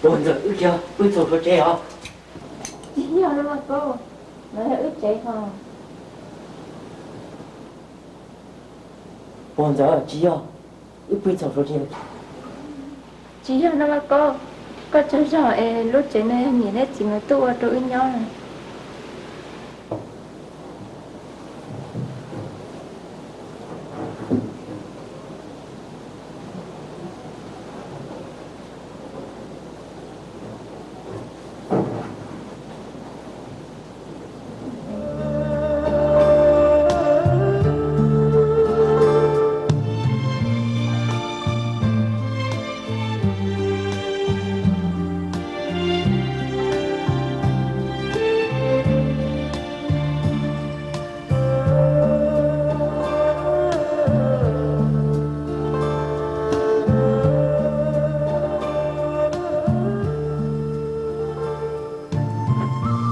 Puag ntxawm, wb cia pw txhaum suav tsev os. Tsis yog, Vaj Kaub, no yog wb tsev hos. Puag ntxawm, tsis yog, wb pw txhaum suav tsev. Tsis yog no Vaj Kaub, koj tsaug zog es lub tsev no yog niam thiab txiv nkawd tuaj ua rau wb nyob.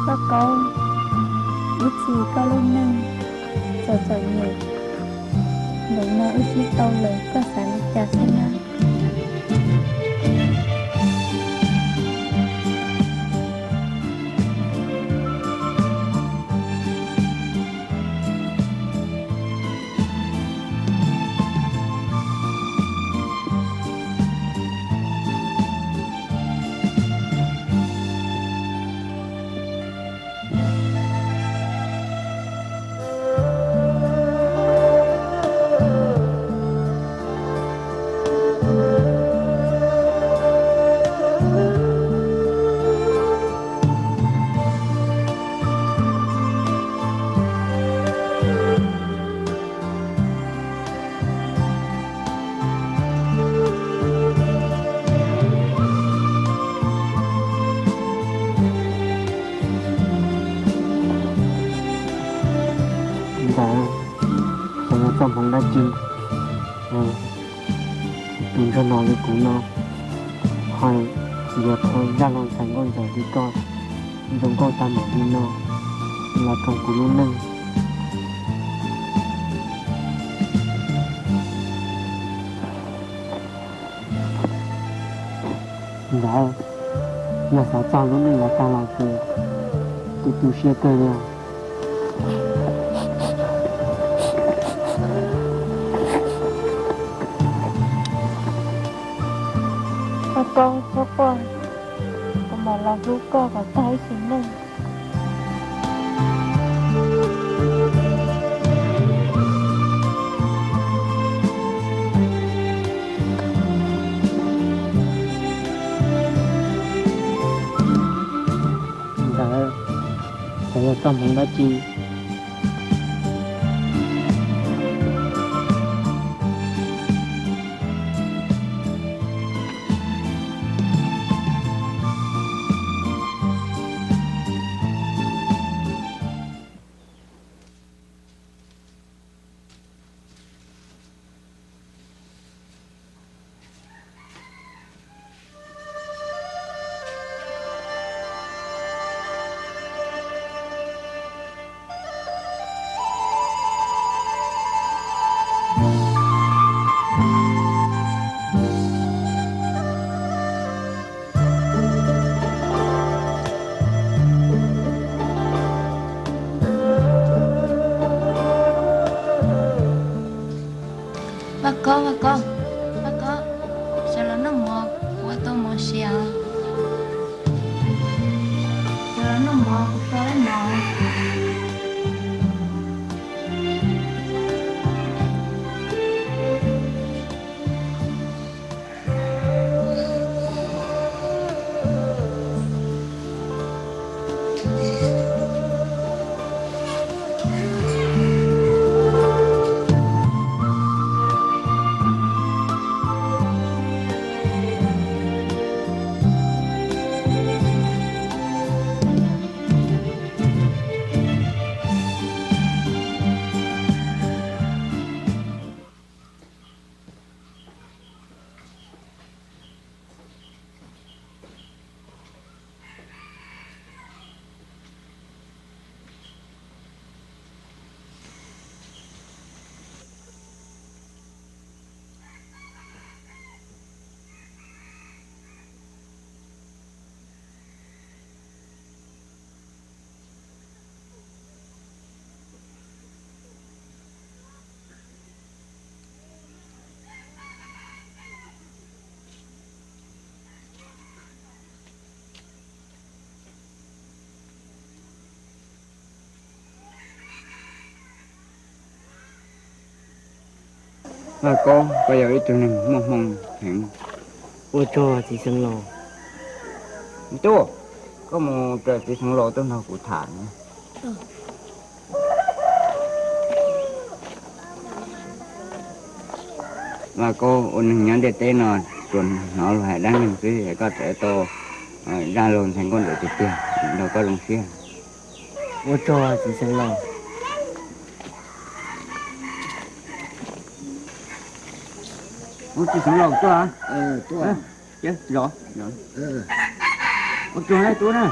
Vaj Kaub, ib txhis koj lub neej txom txom nyem, ntawm no wb sib tau lawm, koj xav li cas xwb na? Ntawd, xyov yog txoj hmoov dab tsi, tus ntsej no li kuv no, hos yuav tau zaj lus ntxhais nkauj ntxawm li koj zoo nkauj tag npaum li no los rau kuv lub neej. Ntawd, yog xav txog lub neej yav tag los ces kuv tu siab kawg li. Vaj Kaub, txhob quaj, kuv mam los hlub koj kom tag ib sim neej. Ntawd, xyov yog txoj hmoov dab tsi. Vaj Kaub, Vaj Kaub, Vaj Kaub, sawv los noj mov, kuv ua tau mov siav. Sawv los noj mov, kuv tau ib mov. Vaj Kaub, koj yog ib tug neeg muaj hmoo heev. Ua tsaug txiv xeev laus. Tub, koj mus raws txiv xeev laus tuaj nrog kuv tham. Vaj Kaub, ua neeg nyob ntiaj teb no tsuas hnov luag hais dab neeg xwb, koj tseem tau zaj laug ntxhais nkauj ntawm tiag tiag, nrog koj zoo siab. Ua tsaug txiv xeev laus. Txiv xeev laus tuaj. Ua tsaug tub na.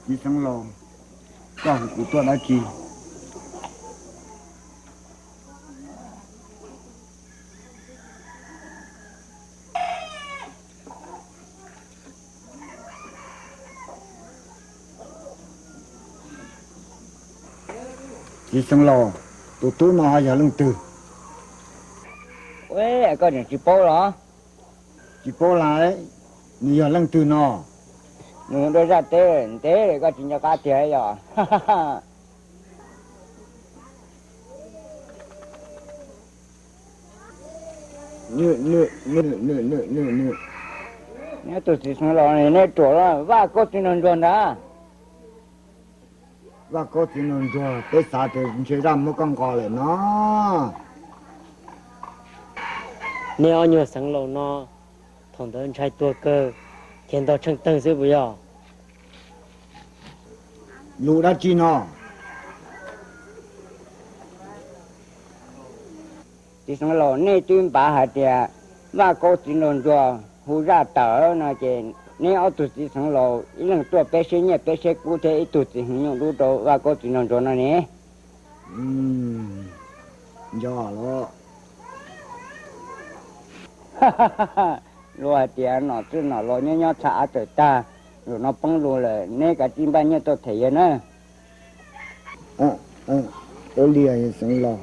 Txiv xeev laus, koj hu kuv tuaj dab tsi? Txiv xeev laus, tus tub no ho yog leej twg? Koj tseem tsis paub los? Tsis paub lawm, nws yog leej twg no? Nws ua zaj teb ntev lawm koj tsis nco qab tiag yog? Neb tus txiv xeev laus, neb ruam, Vaj Kaub txiv nraug ntsuag ntag. Vaj Kaub txiv nraug ntsuag, peb xav tias ntshe zaj muab koj nqos lawm no. Neb ob nyuag xeev laus no, thaum ntawd ntshai tuag kawg, khiav nto tsheej teeg xwb puas yog? Lus dab tsi no? Txiv xeev laus, nej twb npav hais tias Vaj Kaub txiv nraug ntsuag hu zaj tawm no ces neb ob tug txiv xeev laus ib leeg tuaj peb seb nyiaj peb seb kub thiab ib tug txiv heev nyuj dub rau Vaj Kaub txiv nraug ntsuag no ne. Nco los. Luag hais tias nom txwj nom laus nyob nyob txha av tawm tag, zaum no poob lug lawm neb kav tsij npaj nyiaj tuaj them yawg na. Ua li xeev laus.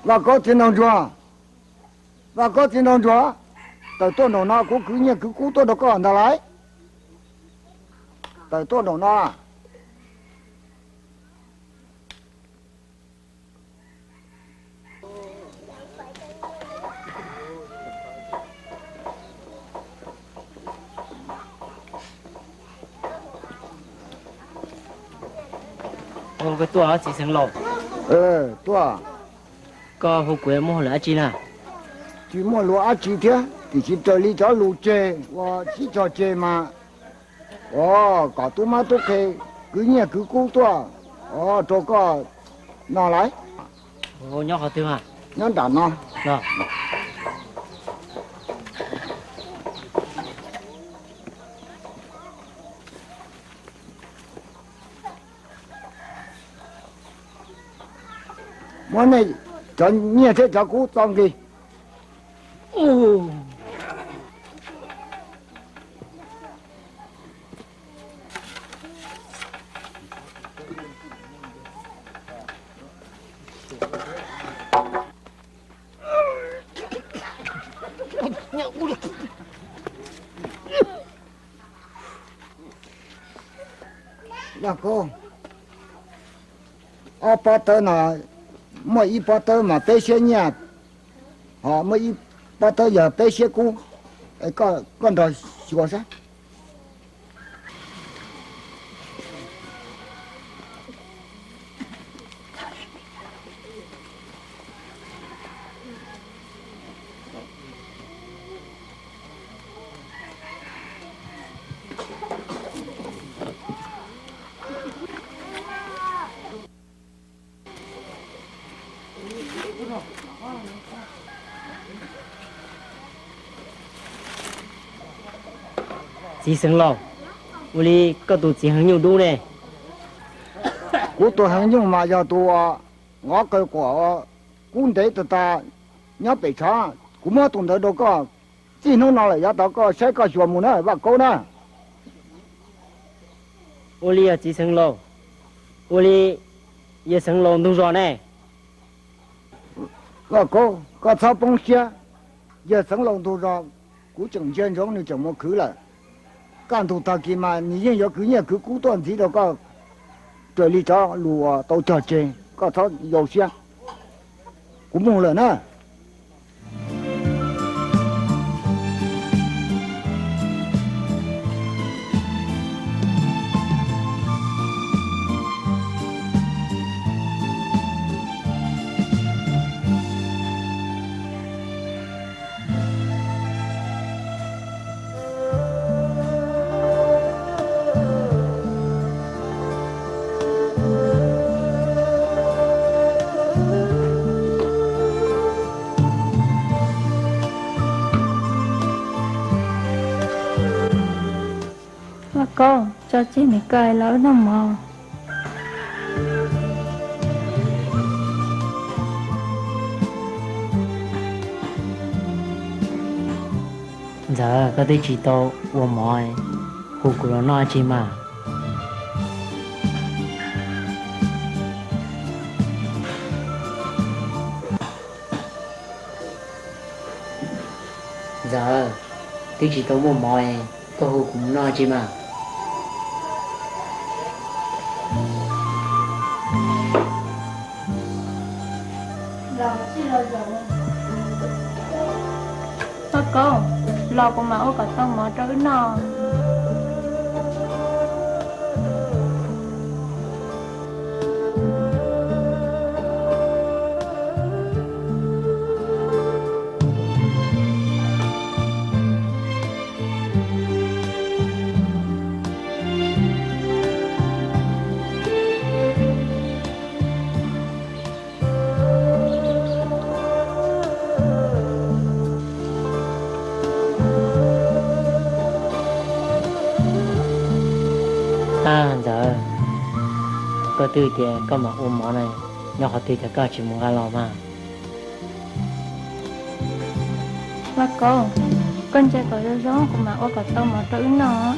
Vaj Kaub txiv nraug ntsuag, Vaj Kaub txiv nraug ntsuag, tawm tuaj nraum no, kuv kwv nyiaj kwv kub tuaj rau koj ntag lauj. Tawm tuaj nraum no. Koj tuaj txiv xeev laus. Tuaj. Koj hu kuv muaj hauj lwm dab tsi na? Tsis muaj lus dab tsi thiab, tiam sis raws li cov lus tseg uas sib tso tseg mas, o, kom tub mab tub qhe kwv nyiaj kwv kub tuaj, o, rau koj no lauj. Nyob qhov twg? Nyob nram no. Muab nej cov nyiaj thiab cov kub txo nqi. Vaj Kaub, ob pob tawb no, muaj ib pob tawb mas peb siab nyiaj, ho muaj ib pob tawb yog peb siab kub. Koj nrog xyuas saib. Txiv xeev laus, ua li koj tus txiv heev nyuj dub ne? Kuv tus heev nyuj mas yog tus ngov qawg quas kub ntev tas tas nyob pem tshav. Kuv muab tus ntawd rau koj, txij hnub no lawm yav tod koj saib koj xyuas mus na Vaj Kaub na. Ua li yog txiv xeev laus, ua li yog xeev laus ntug zos ne. Vaj Kaub, koj txhob poob siab, yog xeev laus ntug zos, kuv tseem ntsia ntsoov nws tseem mus khwv lawm. Kaj ntug tag kis mas nws yeej yuav kwv nyiaj kwv kub tuaj ntxiv rau koj raws li cov lus uas tau cog tseg, koj txhob yau siab. Kuv mus lawm na. Vaj Kaub, tso tseg nws koj los wb noj mov. Ntxawm, koj twb tsis tau ua mov, hu kuv los noj tsi mas? Ntxawm, twb tsis tau muaj mov, koj hu kuv mus noj tsi mas? Vaj Kaub, los kuv mam ua kom tau mov rau wb noj. Ab Ntxawm, koj twb tias koj mam ua mov na, nyob qhov twg cas koj tsis mus nqa los mas? Vaj Kaub, koj ntsia kom zoo zoo kuv mam ua kom tau mov rau wb noj.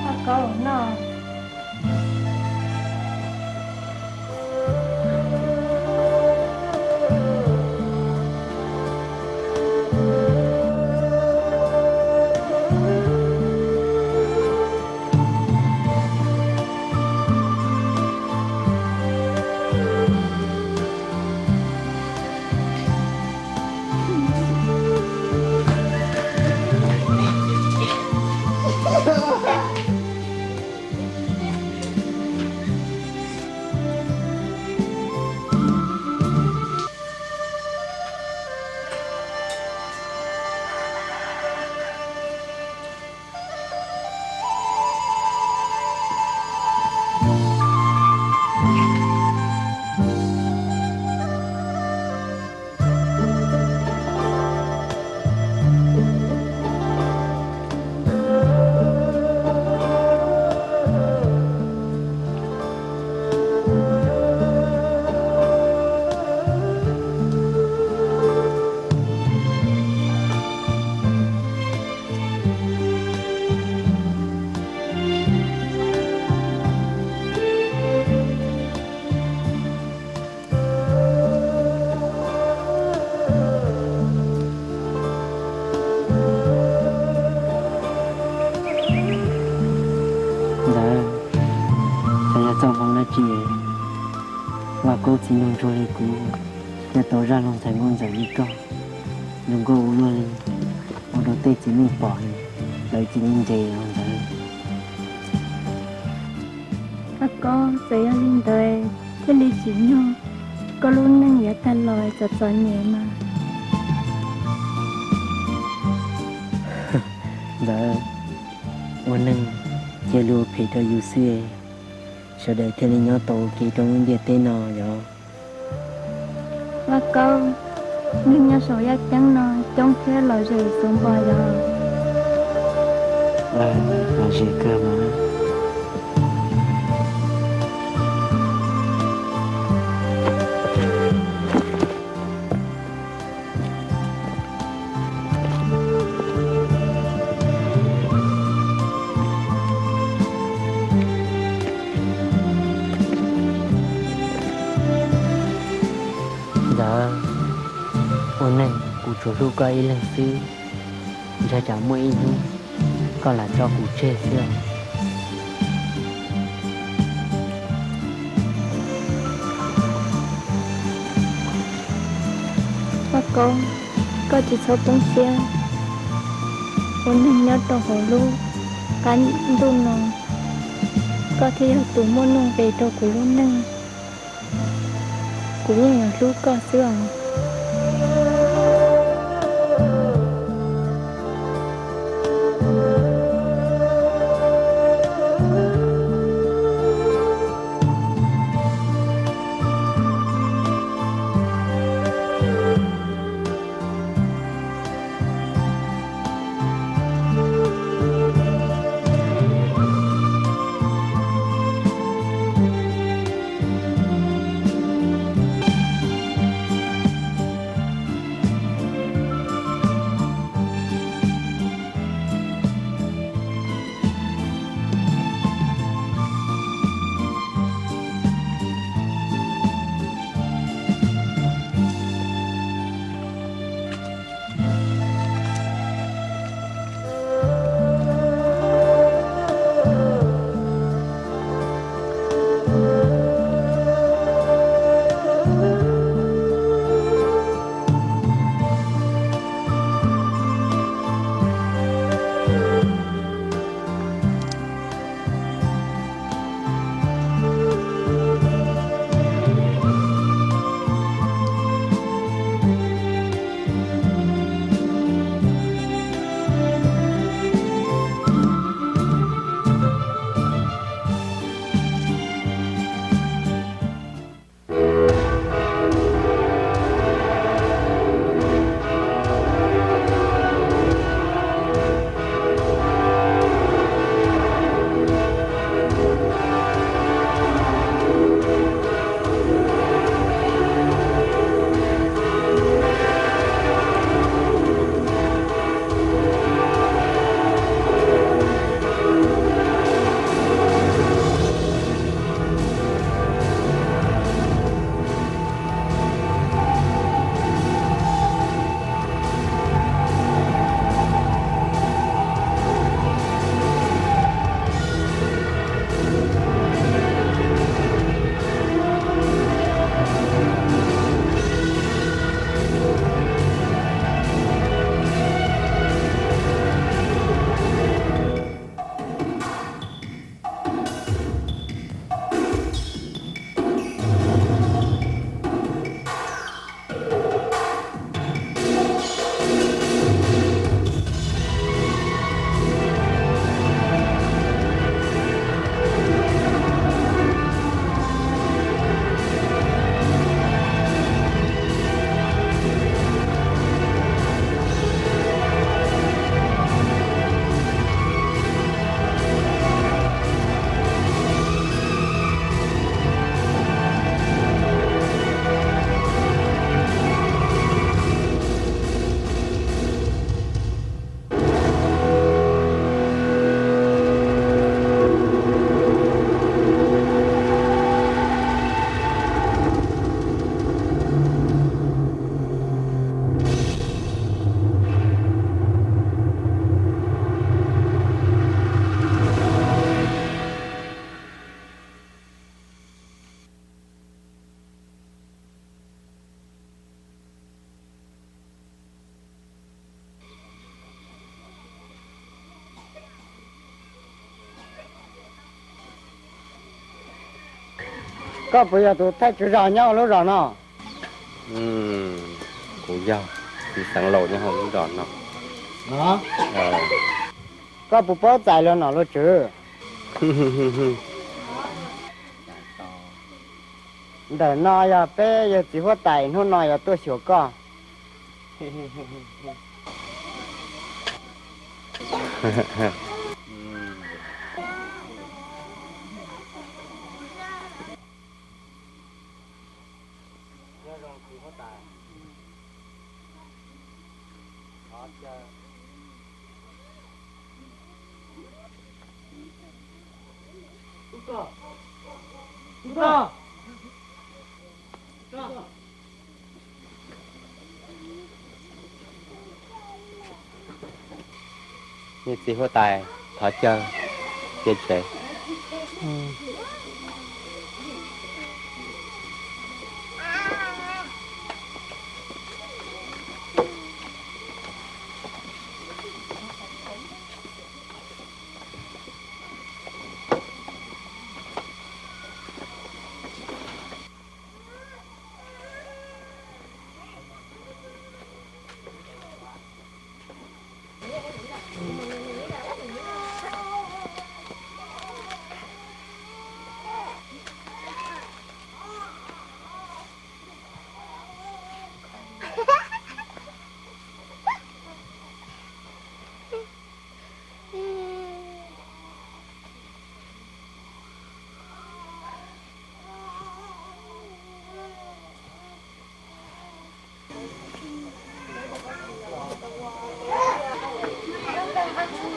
Vaj Kaub, noj. Txiv nraug ntsuag li kuv thiaj tau zaj luag ntxhais nkauj ntxawm li koj, zoo nkauj ua luaj li, ua rau tej txiv neej pom lawv cia li nres los ntawd. Koj, txawm yog li ntawd thiaj li tsim nyog koj lub neej yuav tag los txom txom nyem mas. Ntxawm, ua neeg cia li ua phem rau yus xwb, sawv daws thiaj li nyob tau ua ke rau lub ntiaj teb no yog. Vaj Kaub, neeg nyob saum yaj ceeb no coob thiab lom zem xwb npog yog. Lom zem kawg mas. Ntxawm, ua neeg kuv tsuas hlub koj ib leeg xwb, ntshe tsam muaj ib hnub koj lam tso kuv tseg xwb os. Vaj Kaub, koj tsis txhob poob siab, ua neeg nyob rau hauv lub qab ntuj no, koj thiaj yog tus muaj nuj nqis rau kuv lub neej, kuv yeej yuav hlub koj xwb os. Koj puas yog tus thawj tswv zos nyob hauv lub zos no? Kuv yog txiv xeev laus nyob hauv lub zos no. Koj puas paub txais luag nom luag tswv? Ntawm no yog peb yawg txiv huab tais hnub no yuav tuaj xyuas koj. Yawg txiv huab tais, thov caw, cia tsev.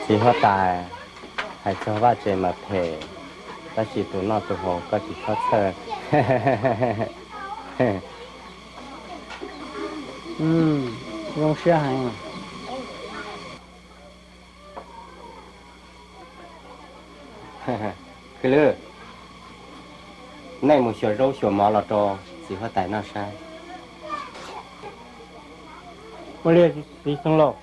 Txiv huab tais, hais txog vaj tse mas phem, tab sis tus noj tus haus koj tsis txhob txhawj. Zoo siab heev. Khwv lwm, nej mus xyuas zaub xyuas mov los rau txiv huab tais noj saib. Ua li txiv xeev laus.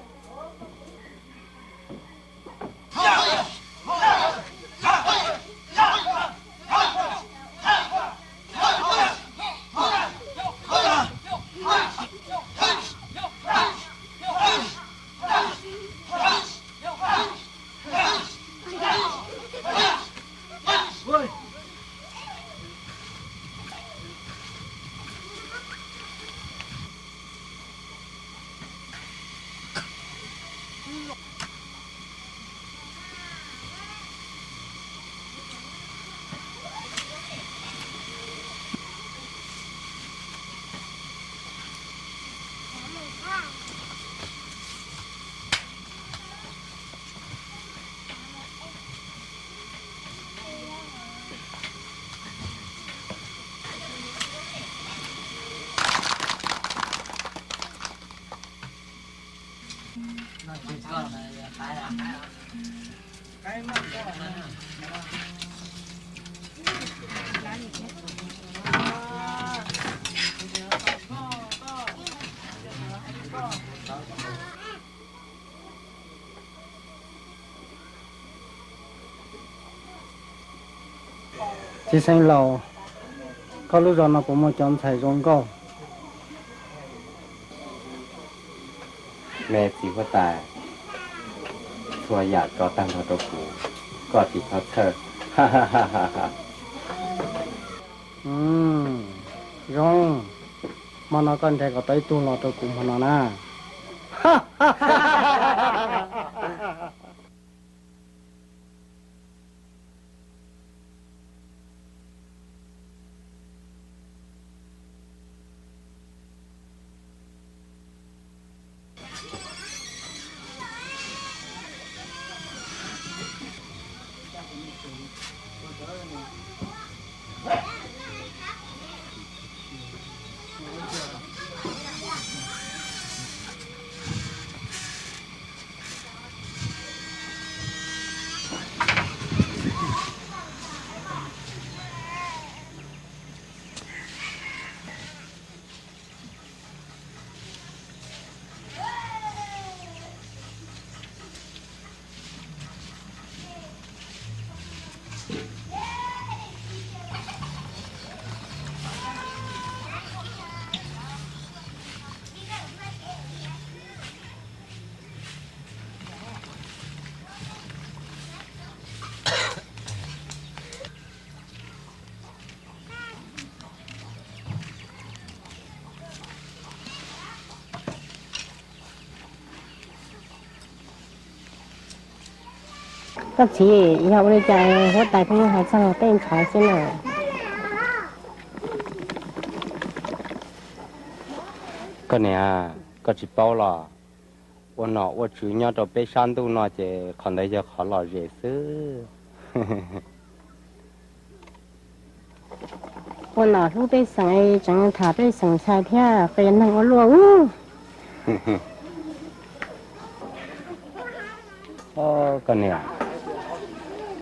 Txiv xeev laus, koj lub zos no puas muaj cov ntxhais zoo nkauj? Me txiv huab tais, txhua yam tso tag nrho rau kuv, koj tsis txhob txhawj. Zoo, hmo no koj nrhiav kom tau ib tug los rau kuv hmo no na. Koj txiv, yog ua li cas huab tais pheej hais txog tej ntxhais xwb na? Koj niam, koj tsis paub los? Ua nom ua tswv nyob rau peb sab ntuj no ces qhov ntawd yog qhov lom zem xwb. Ua nom hlub pej xeem es tseem tham pej xeem ntxhais thiab, qia neeg ua luaj ub. Koj niam,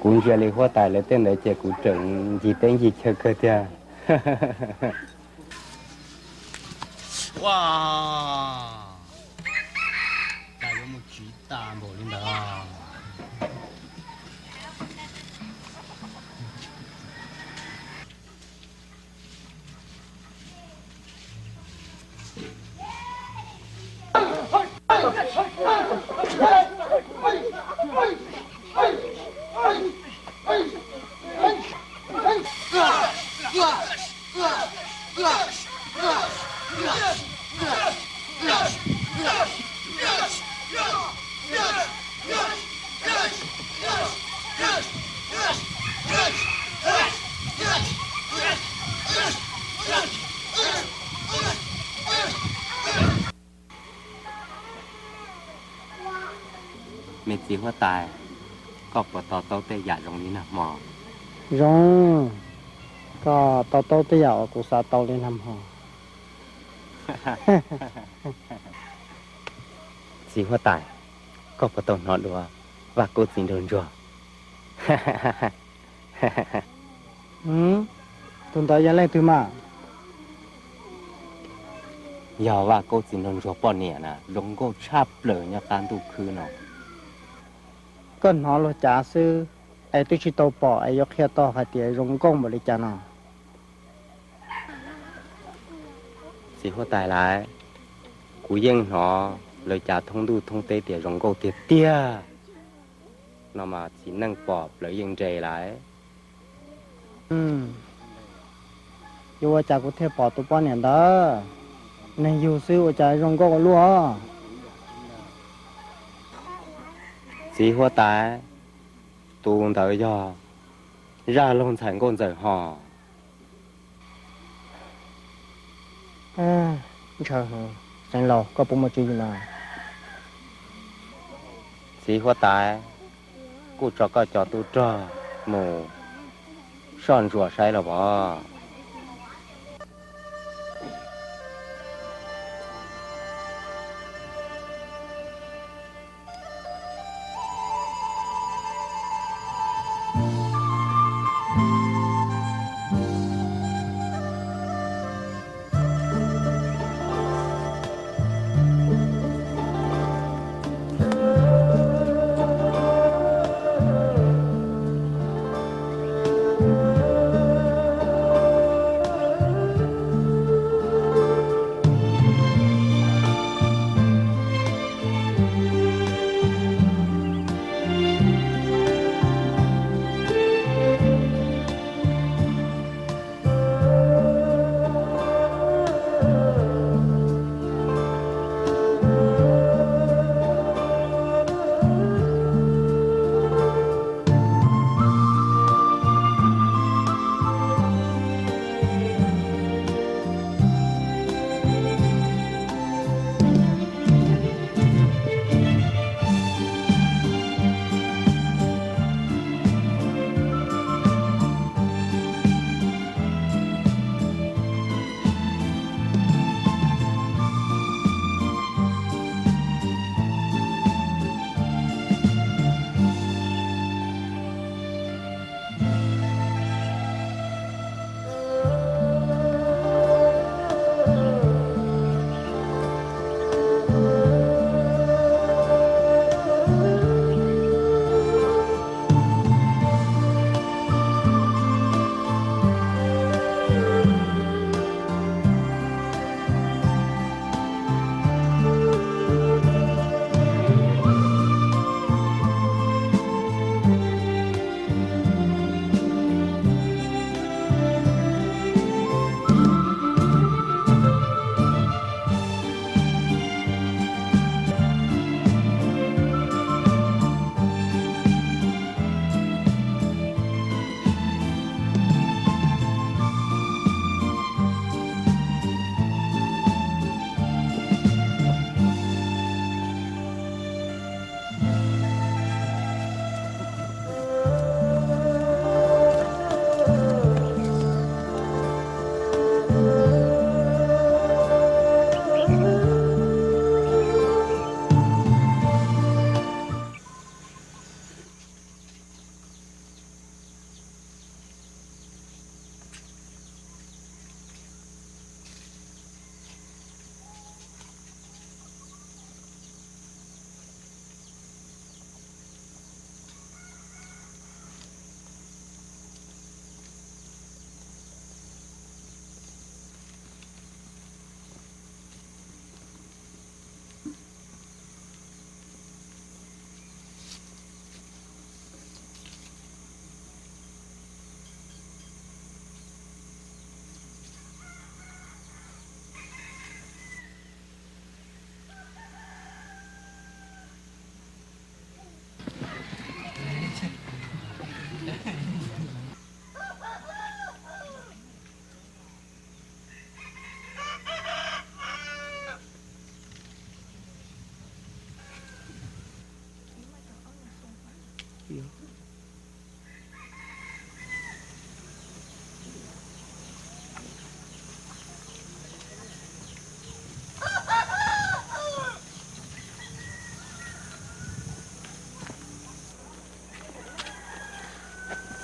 kuv ntsia li huab tais lawv tej ntawd ces kuv tseem ncig teb ncig chaw kawg tiag. Ua cas yuav mus tsiv tas npaum li ntawd. Me txiv huab tais, koj puas to taub tej yam zoo li nag hmo? Zoo, koj to taub tej yam uas kuv xav tau li nag hmo. Txiv huab tais, koj puas tau hnov dua Vaj Kub txiv nraug ntsuag? Tus ntawd yog leej twg mas? Yog Vaj Kub txiv nraug ntsuag poj niam na, zoo nkauj tshaj plaws nyob qab ntuj khwb no. Koj hnov luag cav xwb, es twb tsis tau pom es yuav qhia tau hais tias zoo nkauj npaum li cas no. Txiv huab tais laiv, kuv yeej hnov lawv cav thoob ntuj thoob teb tias zoo nkauj tiag tiag no mas txiv neej pom plawv yeej nres laiv. Yuav ua cas kuv thiaj pom tus poj niam ntawd? Neeg yug xwb ua cas zoo nkauj ua luaj. Txiv huab tais, tus ntawd yog zaj laug ntxhais nkauj ntxawm hos. Ntshaw, Xeev Laus, koj puas muaj tswv yim na? Txiv huab tais, kuj tso koj cov tub rog mus soj ntsuam saib los pov.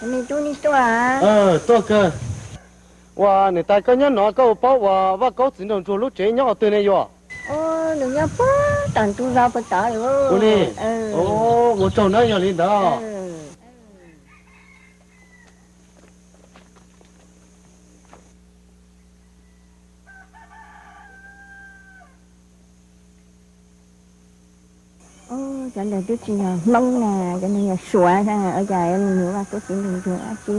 Me tub, nej tuaj? Tuaj kawg. Ua niam tais, koj nyob no koj ua paub ua Vaj Kaub txiv nraug ntsuag lub tsev nyob qhov twg ne yuav? Nws nyob puag tom ntug zos puag tod. Ua li, ua tsaug nawb, yog li ntawd. Cov ntawd twb tsis yog Hmoob na, cov ntawd yog Suav, ua cas nws yuav Vaj Kaub txiv nraug ntsuag dab tsi?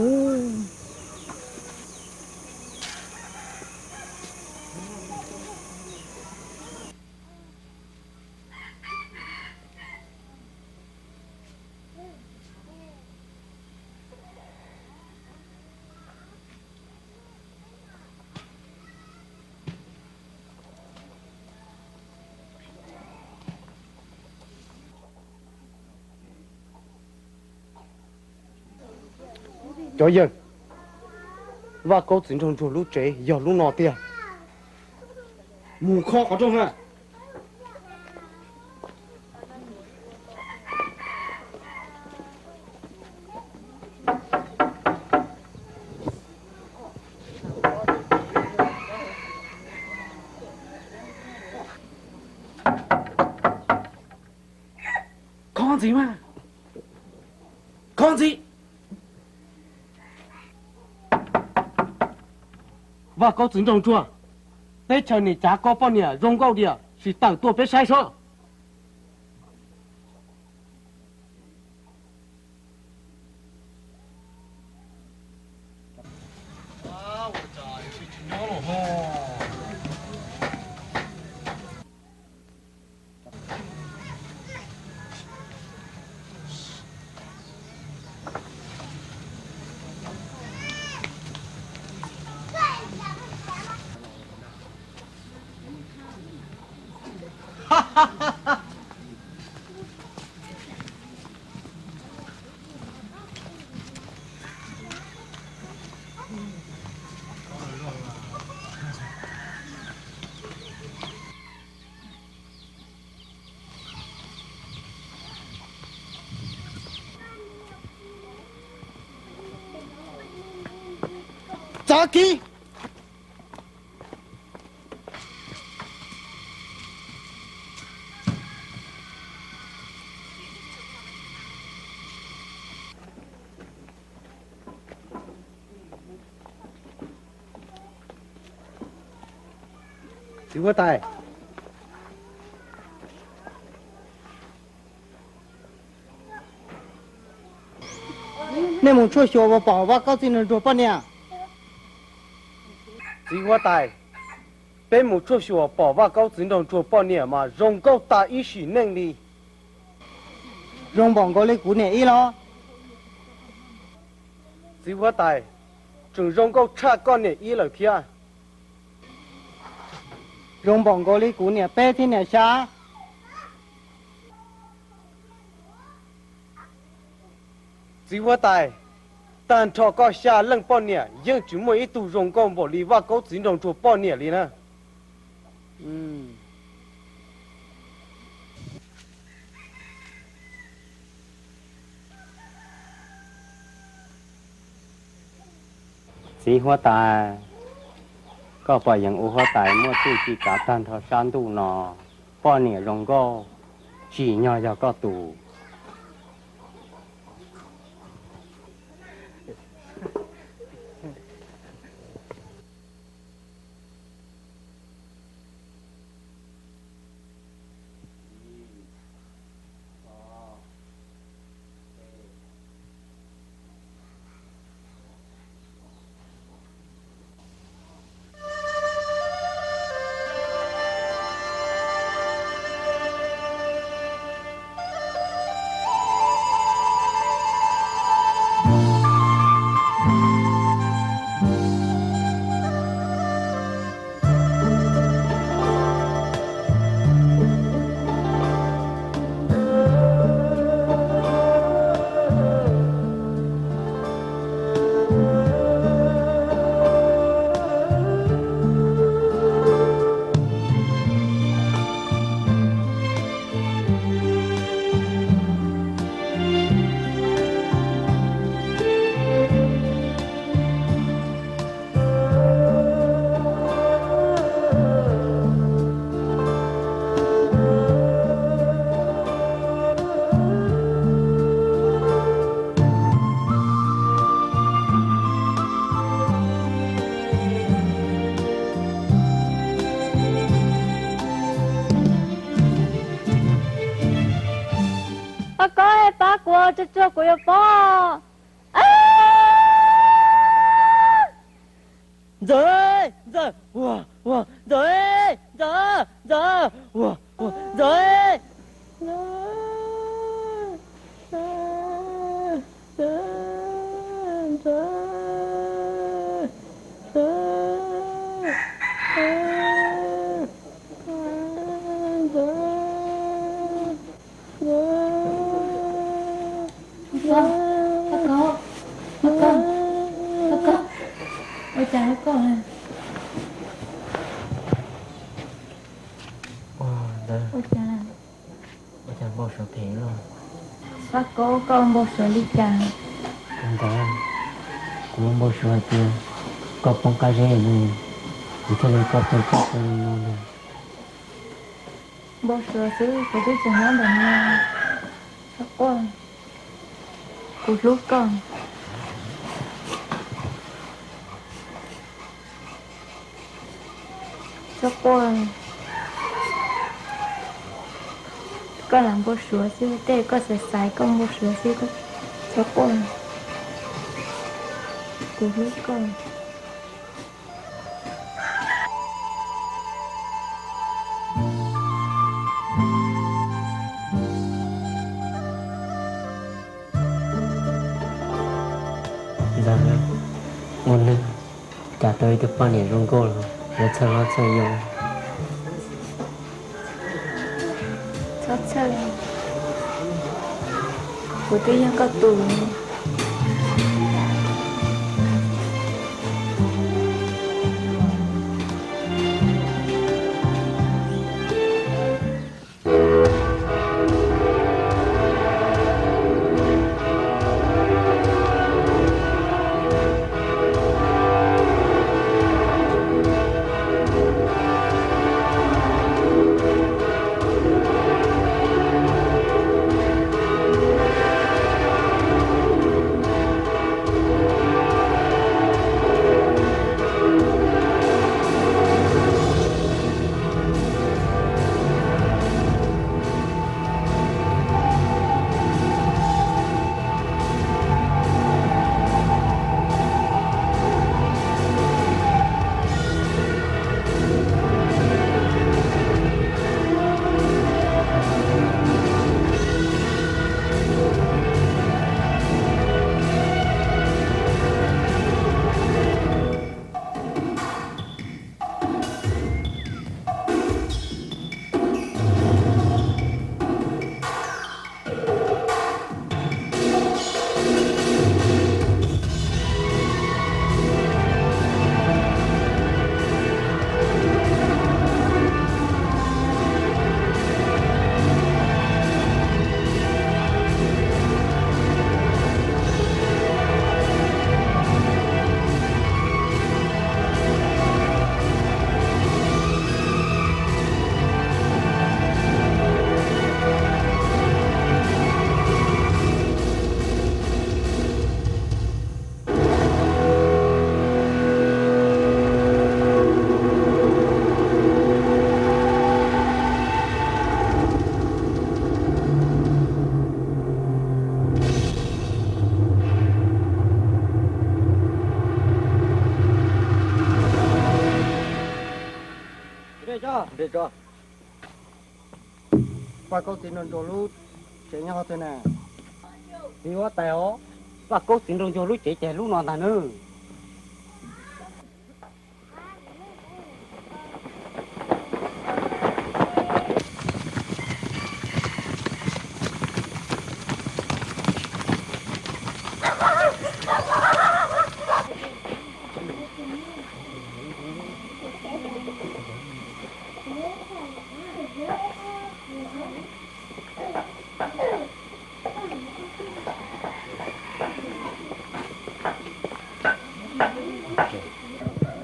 Cov yawg, Vaj Kaub txiv nraug ntsuag lub tsev yog lub no tiag. Mus khob qhov rooj na. Khob ntxiv mas, khob ntxiv. Vaj Kaub txiv nraug ntsuag, teb chaws niam cav koj poj niam zoo nkauj diam, sim tawm tuaj peb saib sob. Txav kiv. Txiv huab tais, nej mus tshuaj xyuas puas pom Vaj Kaub txiv nraug ntsuag poj niam? Txiv huab tais, peb mus tshuaj xyuas pom Vaj Kaub txiv nraug ntsuag poj niam mas zoo nkauj tas ib sim neej li. Zoo npaum nkaus li kuv niam ib los? Txiv huab tais, tseem zoo nkauj tshaj koj niam ib lawm thiab. Zoo npaum nkaus li kuv niam peb thiab niam xya. Txiv huab tais, tag nrho koj xya leej poj niam yeej tsis muaj ib tug zoo nkauj npaum li Vaj Kaub txiv nraug ntsuag poj niam li na. Txiv huab tais, koj pom yees ua huab tais muaj txuj ci kav tag nrho sab ntuj no, poj niam zoo nkauj tsim nyog yog koj tus. Pab Kaub, pab kuv, tsuag tsuag kuv yuav poob. Ntxawm, Ntxawm, ua, ua, Ntxawm, Ntxawm, Ntxawm, ua, ua, Ntxawm. Pab Kaub, Pab Kaub, Pab Kaub, ua cas koj? Ua cas, ua cas npau suav phem luaj? Pab Kaub, koj npau suav li cas? Ntxawm, kuv npau suav hais tias koj poob qab zeb no, kuv thiaj li koj tuag txog li no ntag. Npau suav xwb, kuv twb tsis nyob ntawm no. Txhob quaj, kuv hlub koj. Txhob quaj, koj lam npau suav xwb, tej koj xav xaiv koj npau suav xwb, txhob quaj, kuv hlub koj. Ntxawm, ua neeg cas tau ib tug poj niam zoo nkauj los yuav txhawj hlob txhawj yau. Txhob txhawj, kuv twb yog koj tus. Vaj Kaub txiv nraug ntsuag lub tsev nyob twg na? Txiv huab tais os, Vaj Kaub txiv nraug ntsuag lub tsev ces lub no ntag nawb.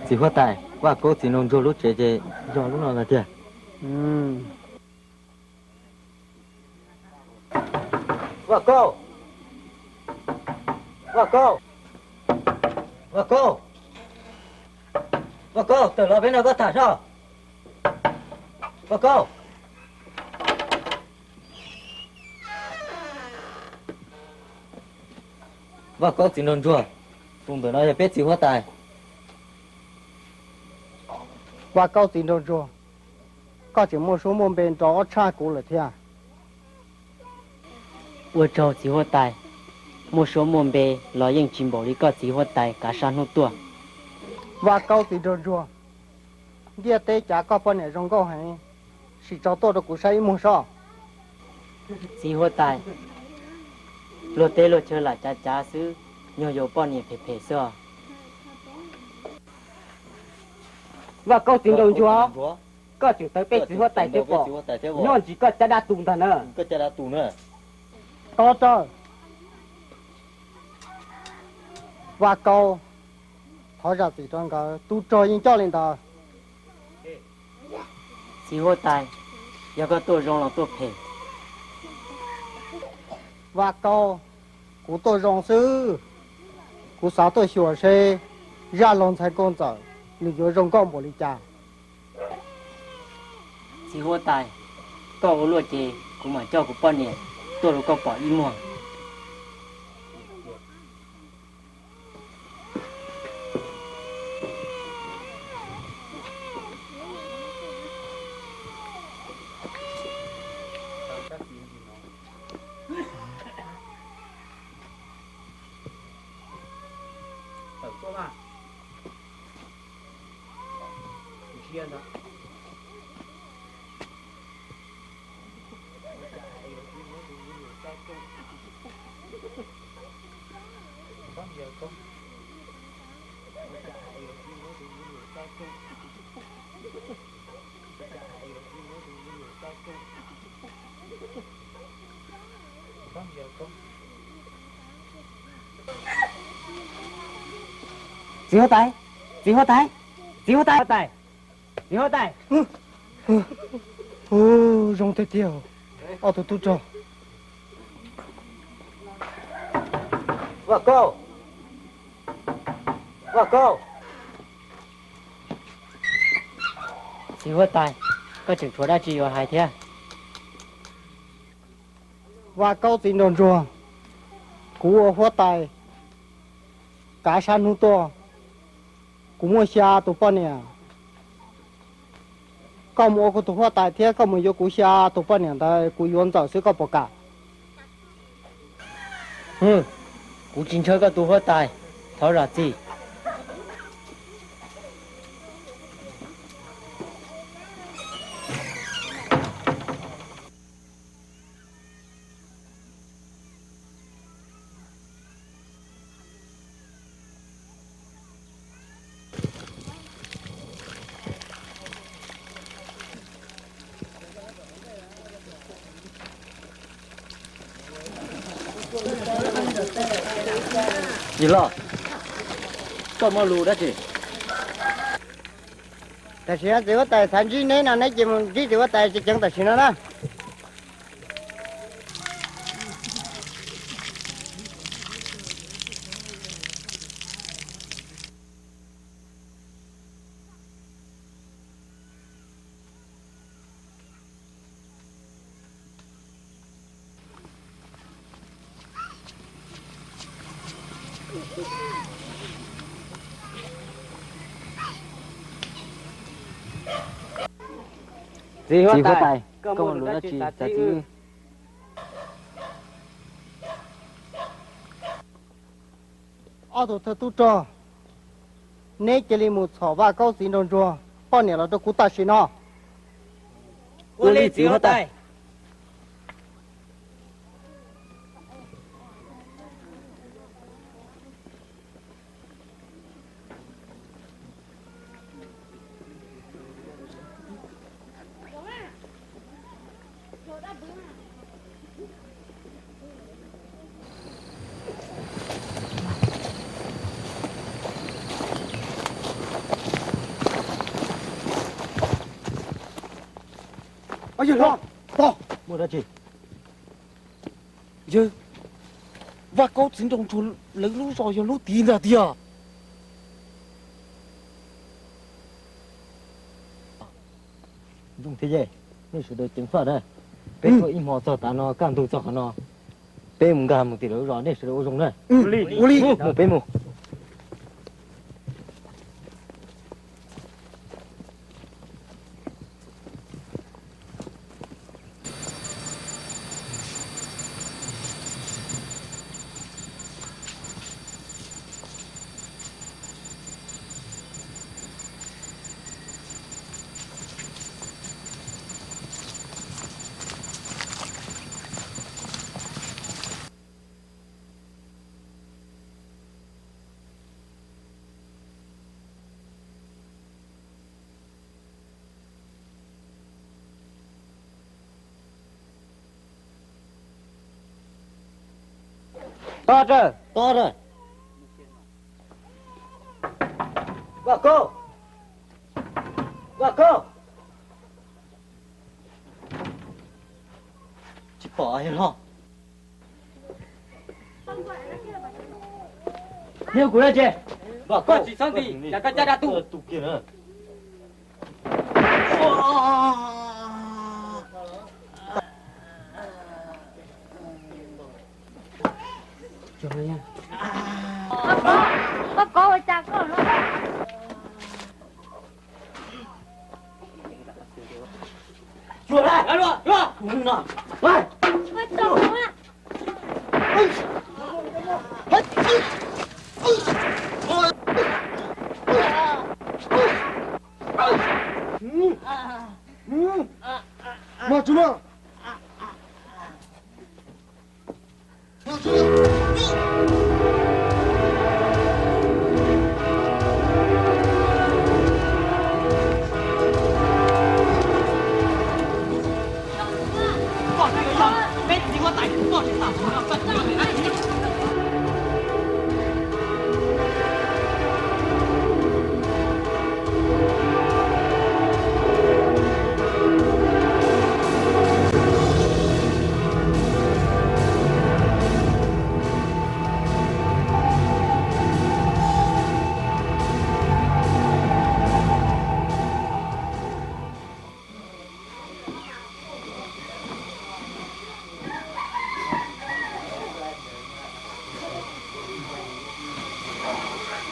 Txiv huab tais, Vaj Kaub txiv nraug ntsuag lub tsev ces yog lub no ntag tiag. Vaj Kaub, Vaj Kaub, Vaj Kaub, Vaj Kaub, tawm los peb nrog koj tham soj. Vaj Kaub. Vaj Kaub txiv nraug ntsuag, tus ntawm no yog peb txiv huab tais. Vaj Kaub txiv nraug ntsuag, koj tseem muaj suab muaj npe nrov ob tshaj kuv lawm thiab. Ua tsaug txiv huab tais, muaj suab muaj npe los yeej tsis npaum li koj txiv huab tais kav sab hnub tuaj. Vaj Kaub txiv nraug ntsuag, ntiaj teb cav koj poj niam zoo nkauj heev, sim tso tuaj rau kuv saib ib muag sob. Txiv huab tais, luag teb luag chaw lam cav cav xwb, nyuag yaus poj niam phem phem xwb os. Vaj Kaub txiv nraug ntsuag, koj tseem tawv peb txiv huab tais thiab pom, nyob ntsis koj caj dab tus ntag na. Tob rawg. Vaj Kaub, thov zam txim rau nkawd, tub rog yeej coj li ntawd. Txiv huab tais, yog koj tuaj zoo los tuaj phem? Vaj Kaub, kuv tuaj zoo xwb. Kuv xav tuaj xyuas seb zaj laug ntxhais nkauj ntxawm nws yuav zoo nkauj npaum li cas. Txiv huab tais, koj ua luaj ces kuv mam coj kuv poj niam tuaj rau koj pom ib muag. Txiv huab tais, txiv huab tais, txiv huab tais, txiv huab tais. Zoo tiag tiag, ob tug tub rog. Vaj Kaub, Vaj Kaub. Txiv huab tais, koj tseem tshuav dab tsi yuav hais thiab? Vaj Kaub txiv nraug ntsuag, kuv ua huab tais kav sab hnub tuaj, kuv muaj xya tus poj niam. Koj mus ua kuv tus huab tais thiab koj mus yuav kuv xya tus poj niam ntawd, kuv yuav ntxawm xwb, koj puas kam? Kuv tsis ntshaw koj tus huab tais, thov zam txim. Yawg loj, koj muaj lus dab tsi? Tam sim no txiv huab tais xav ntsib neb no, neb cia mus ntsib txiv huab tais tseem ceev tam sim no na. Txiv huab tais, koj muaj lus dab tsi xav txib? Ob tug thawj tub rog, neb cia li mus txhom Vaj Kaub txiv nraug ntsuag poj niam los rau kuv tam sim no. Ua li txiv huab tais. Yawg, muaj dab tsi? Yawg, Vaj Kaub txiv nraug ntsuag lawv lub zos yog lub tid ntag tiag. Zoo thiab, nej sawv daws ceev faj na. Peb tuaj ib hmo txog tav no, kaj ntug txog qhov no. Peb mus nkag mus tim lawv zos, nej sawv daws ua zoo na. Mus, peb mus. Tos, tos, Vaj Koob, Vaj Koob. Tsis pom los? Neb kuv dab tsi? Koj tsis txhob nti, cas koj caj dab tuaj. Koj kov ua cas koj no?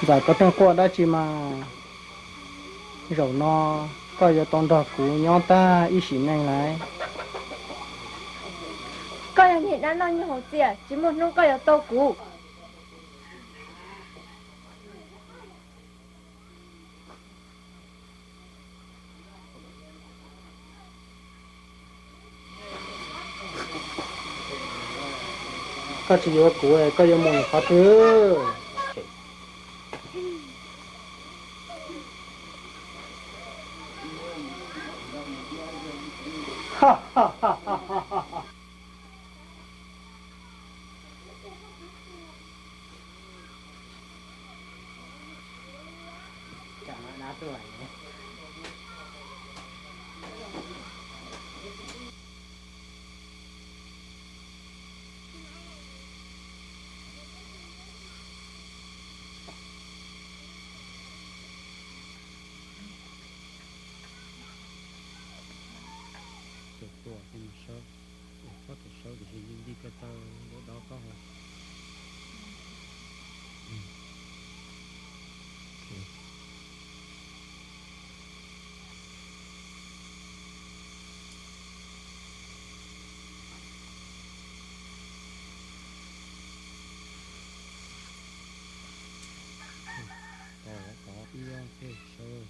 Ntxawm, koj tuaj quaj dab tsi mas? Zaum no koj yuav tau nrog kuv nyob tag ib sim neej lawm. Koj yog niag dab noj nyuag hauv txias, tsis muaj hnub koj yuav tau kuv. Koj tsis yuav kuv, koj yuav mus qhov twg? Tus tuaj ces mus sawv, tus tuaj sawv tiam sis nti nti ko taw ntawm dov koj hauv. Tov tov ib ob peb sawv.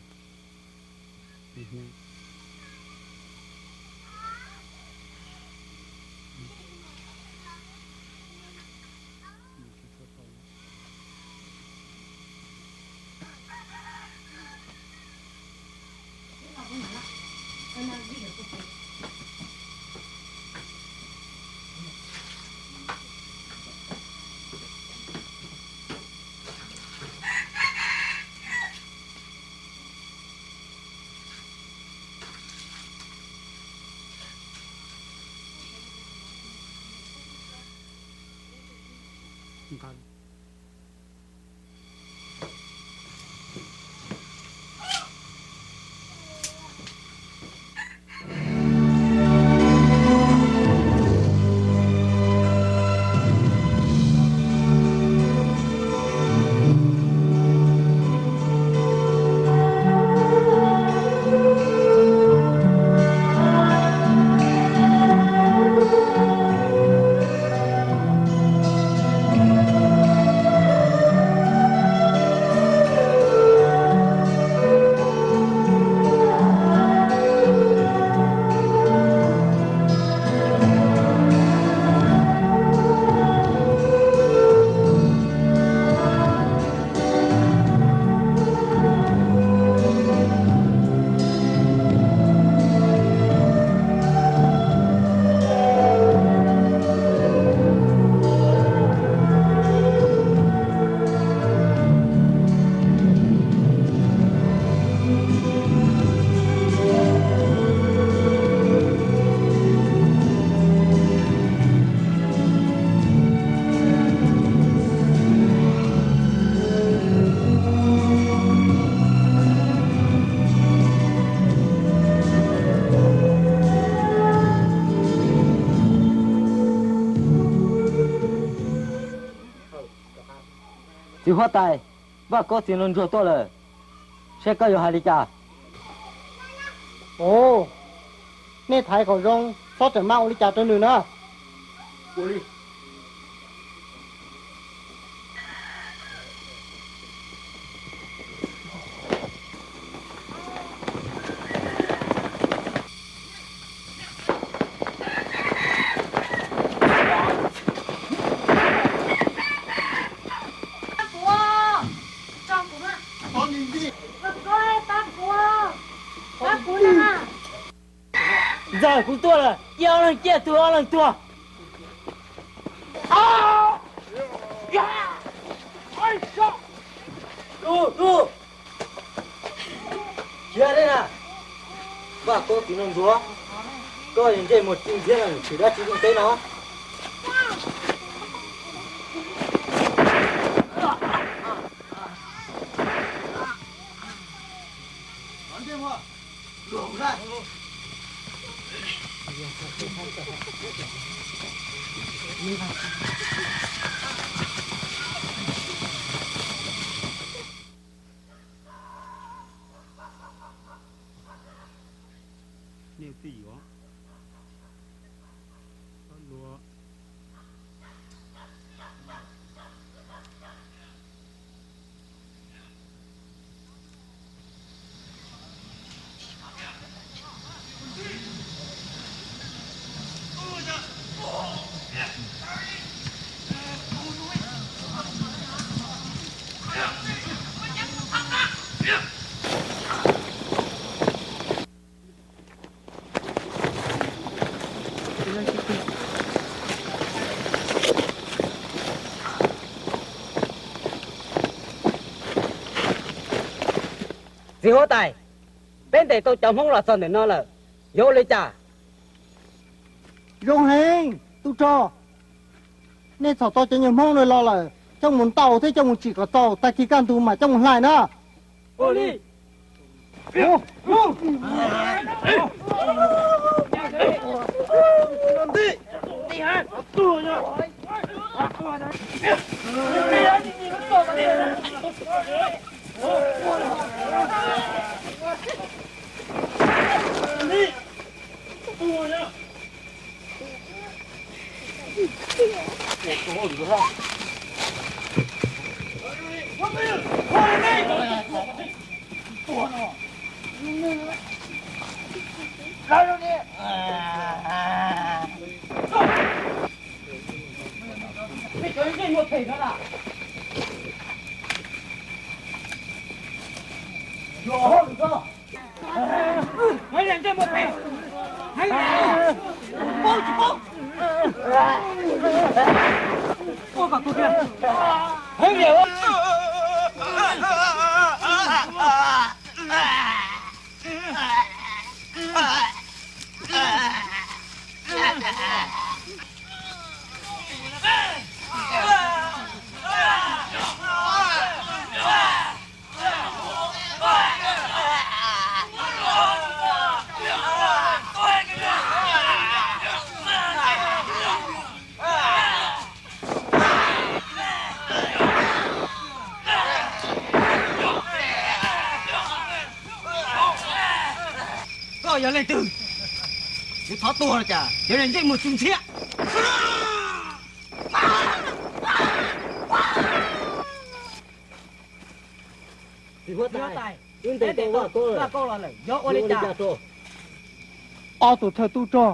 Txiv huab tais, Vaj Kob txiv nraug ntsuag tuaj lawm, saib koj yuav hais li cas? Ov, nej thaiv kom zoo, txhob rawm maj ua li cas rau nws na. Ntxawm, kuv tuaj lawm, cia ob leeg ciaj tug ob leeg tuag. Vaj Kob txiv nraug ntsuag, koj yog ntsej muag txwv ntxhiab no, tshwm dab tsi zoo teb no? Txiv huab tais, peb ntes tau cov Hmoob los txog ntawm no lawm, yuav ua li cas? Zoo heev tub rog, nej txhom tau cov nyuag Hmoob no los lawm, coj mus ntaus thiab coj mus tsim kom txaus, tag kis kaj ntug mam coj mus hlais na. Koj yog leej twg? Yuav thov tuag los cas, cov niag ntsej muag txwv ntxhiab. Txiv huab tais, wb ntes tau Vaj Kob los lawm, yuav ua li cas? Ob tug thawj tub rog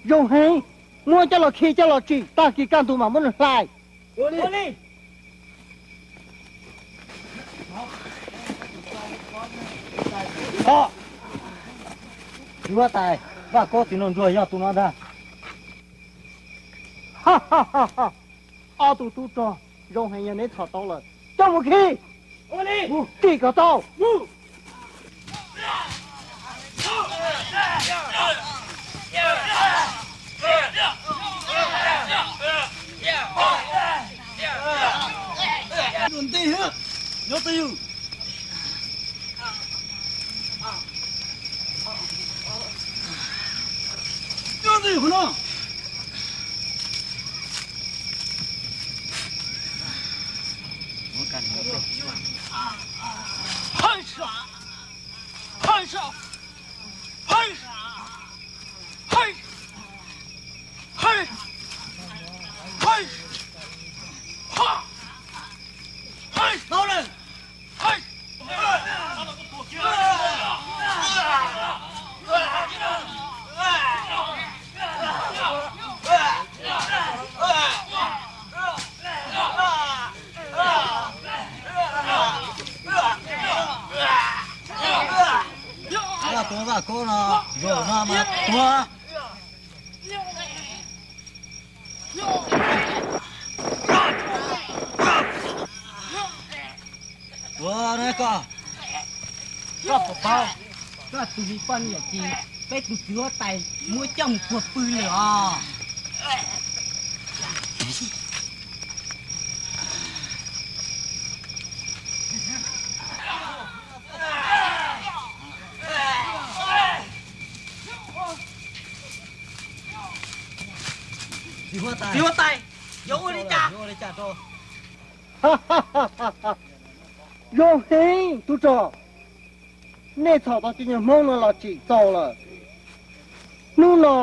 zoo heev, muab coj los khi coj los tsim, tag kis kaj ntug mam muab nws hlais. Txiv huab tais, Vaj Kob txiv nraug ntsuag yog tus no ntag. Ob tug tub rog zoo heev, yog neb txhom tau lawm, coj mus khi, tsim kom tau. Koj no, zaum no mas tuag. Tuag na koj. Koj puas paub, koj tus me poj niam ces peb tus txiv huab tais muab coj mus puag pw lawm os. Txiv huab tais, yuav ua li cas? Zoo heev tub rog, nej txhom tau cov nyuag Hmoob no los tsim txaus lawm. Hnub no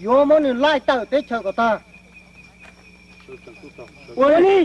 yuav muab nws laij tawm teb chaws kom tag. Ua li.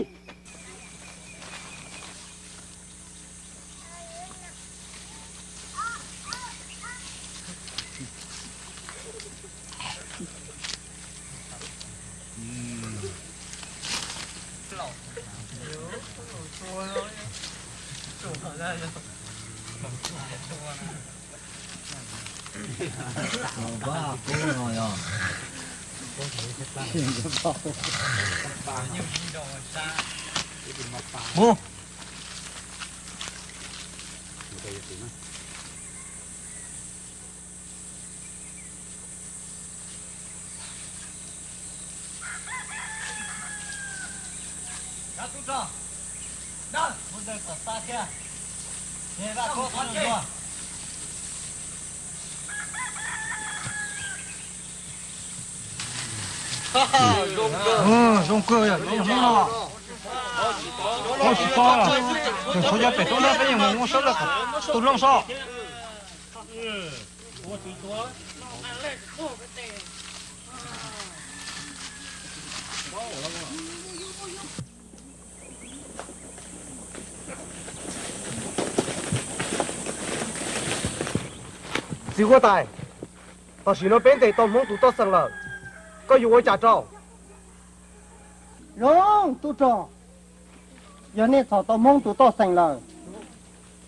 Zoo kawg yog cov Hmoob no. Koj tsis paub, txhua cov pem roob ntawd peb yeej mus muab sawv lawm tus looj so. Txiv huab tais, tam sim no peb ntes tau Hmoob tus toj xeem lawm, koj yuav ua cas rau? Zoo tub rog, yog nej txhom tau Hmoob tus toj xeem lawm,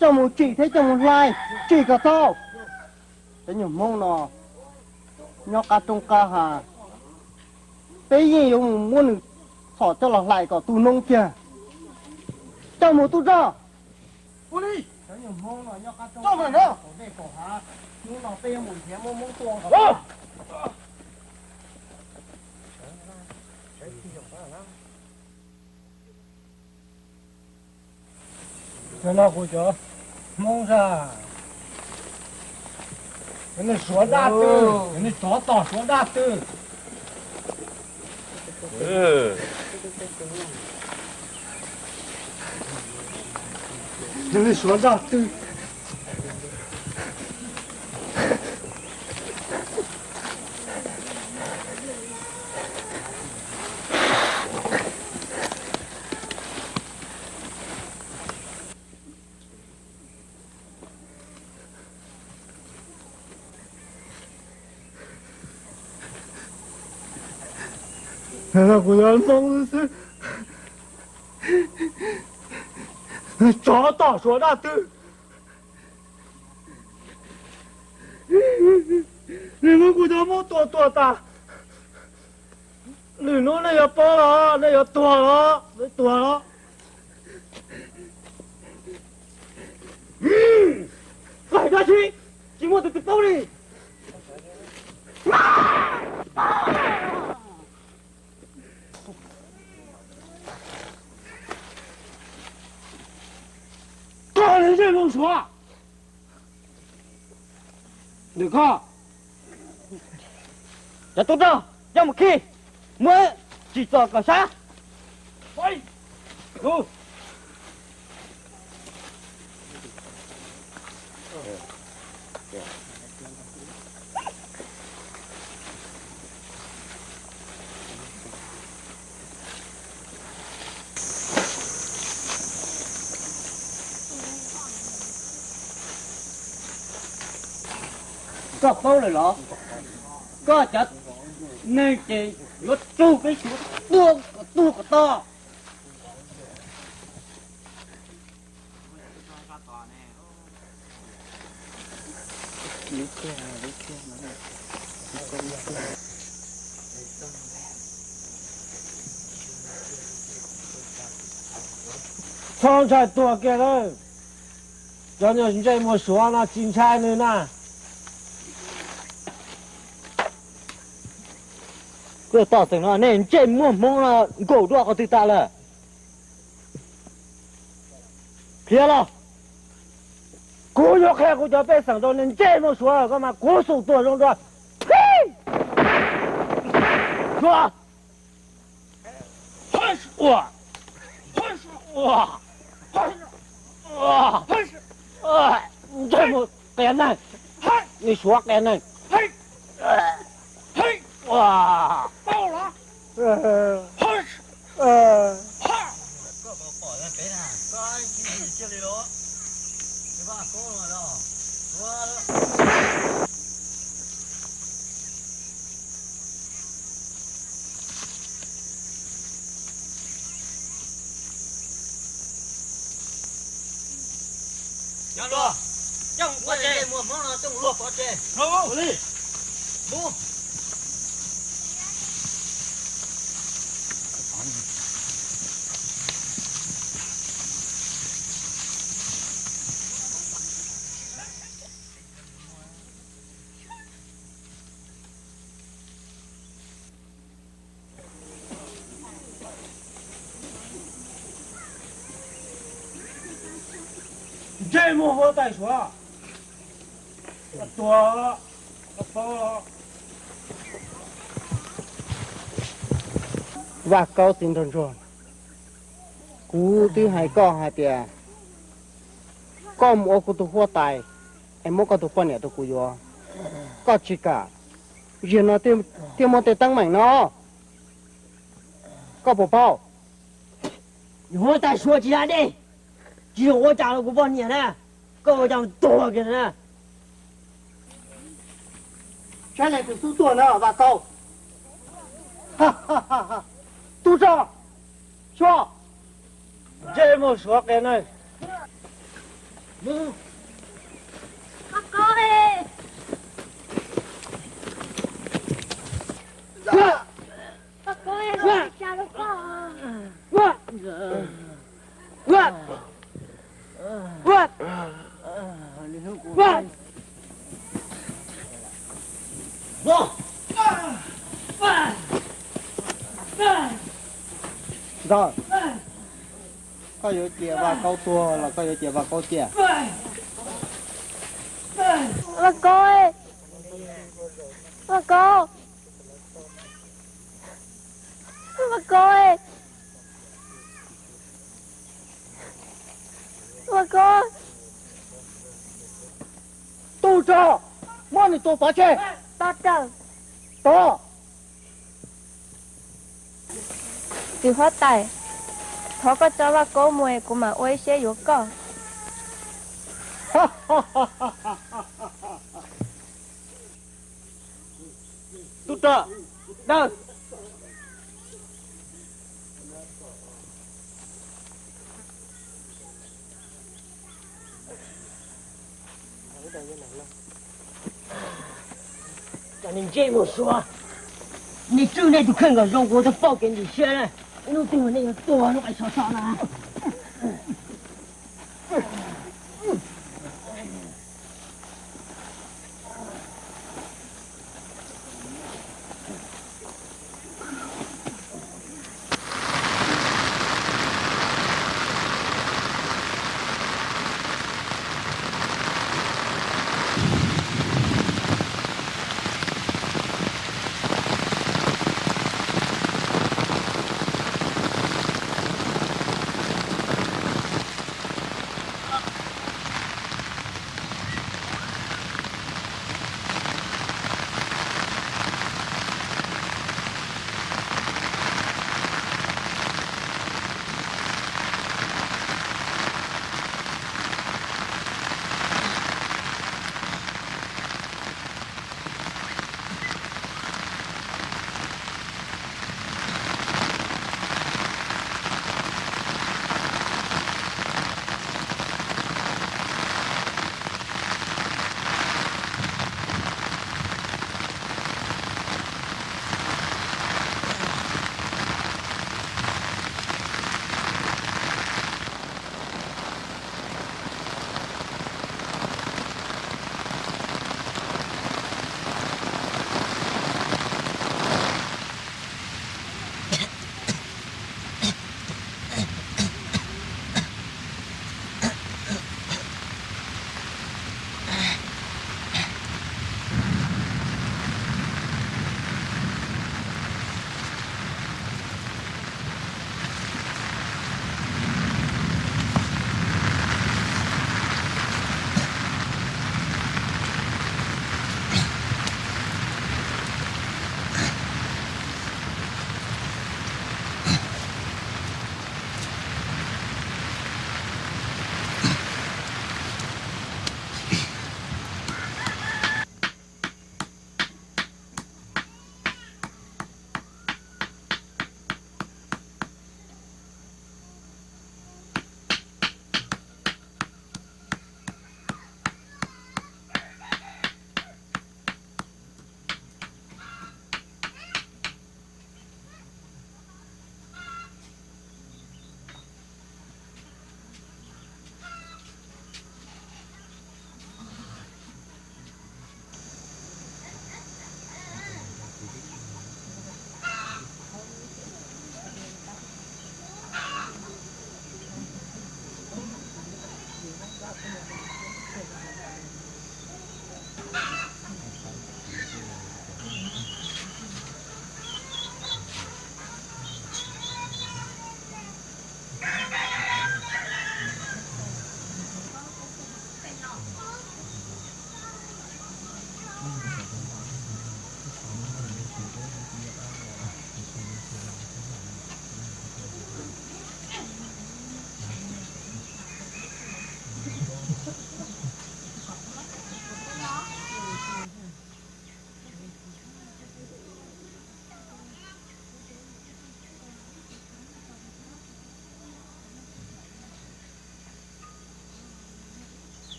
coj mus tsim thiab coj mus hlais, tsim kom tau. Cov nyuag Hmoob no nyob qab roob qab hav, peb yeej yuav mus muab nws txhom coj los hlais kom tu noob kiag. Coj mus tub rog. Cov nyuag Hmoob no nyob qab roob qab hav, qaum dej qaum hav, hnub no peb yuav mus nrhiav muab Hmoob tua kom tag. Cov no kuv cov Hmoob sas, cov neeg Suav daj twg, cov neeg tsov tom Suav daj twg. Cov neeg Suav daj twg. Kuv yog Hmoob xwb, tsov tom Suav daj twg. Nws muab kuv cov Hmoob tua tuag tas. Lwm hnub nej yuav paub los, nej yuav tuag los, nej tuag los. Hais dab tsi, tsis muaj tus twg paub li. Koj yog neeg Suav. Ntawm koj, cov tub rog, coj mus khi, muab tsim txom kom sab. Koj paub lawm los? Koj cov neeg ces yuav tsum peb Suav tua kom tuag kom tag. Txhob ntshai tuag kiag lawm. Cov niag ntsej muag Suav no tsis ntshai nws na. Kuv toj xeem no nej ntsej muag Hmoob no nkaum dua qhov twg tas lawm? Qhia los. Kuv yuav qhia kuv cov pej xeem rau niag ntsej muag Suav ko mas kuv xum tuag zoo dua. Suav. Ntsej muag qias neeg, nws Suav qias neeg. Nyob dua, coj mus pov tseg. Muaj Hmoob no coj mus luaj pov tseg. Mus li. Mus. Ntsej muag huab tais Suav, tuag. Vaj Kaub txiv nraug ntsuag, kuv twb hais koj hais tias koj mus ua kuv tus huab tais es muab koj tus poj niam rau kuv yuav, koj tsis kam. Zaum no thiaj muaj tej teeb meem no, koj puas paub? Huab tais Suav tsis da dej, tsis ua cas rau kuv poj niam na, koj ua cas tuag kiag na. Saib leej twg xub tuag na Vaj Kaub. Tub Rog, Suav, ntsej muag Suav qias neeg. Ntxawg, koj yuav cia Vaj Kaub tuag los koj yuav cia Vaj Kaub ciaj? Vaj Kaub, Vaj Kaub, Vaj Kaub, Vaj Kaub. Tub Rog, muab nws tua pov tseg. Tub Rog, tos. Txiv huab tais, thov koj tso Vaj Kaub mus es kuv mam ua ib siab yuav koj. Tub Rog, dawb. Cov niag ntsej muag Suav, nej tswj nej tus kheej kom zoo kuv twb pauj kev ntxim siab na. Ib hnub twg nej yuav tuag lub qais so so na.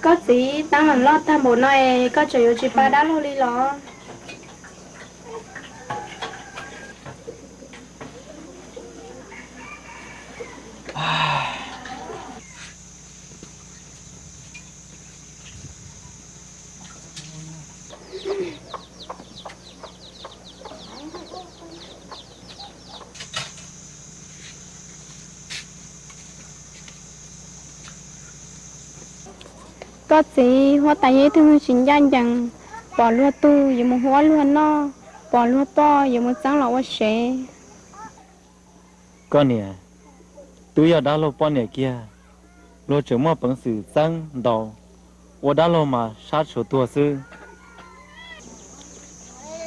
Koj txiv, teeb meem loj tag npaum no es koj tseem yuav tsis pab dab laug li los? Koj txiv, huab tais yog ib tug neeg tsis ncaj ncees, pom luag tug yuav mus hu ua luag noj, pom luag poj yuav mus txeeb los ua sev. Koj niam, twb yog dab laug poj niam kiag, luag tseem muaj peev xwm txeeb ntaus, ua dab laug mas sab tshuav tuag xwb.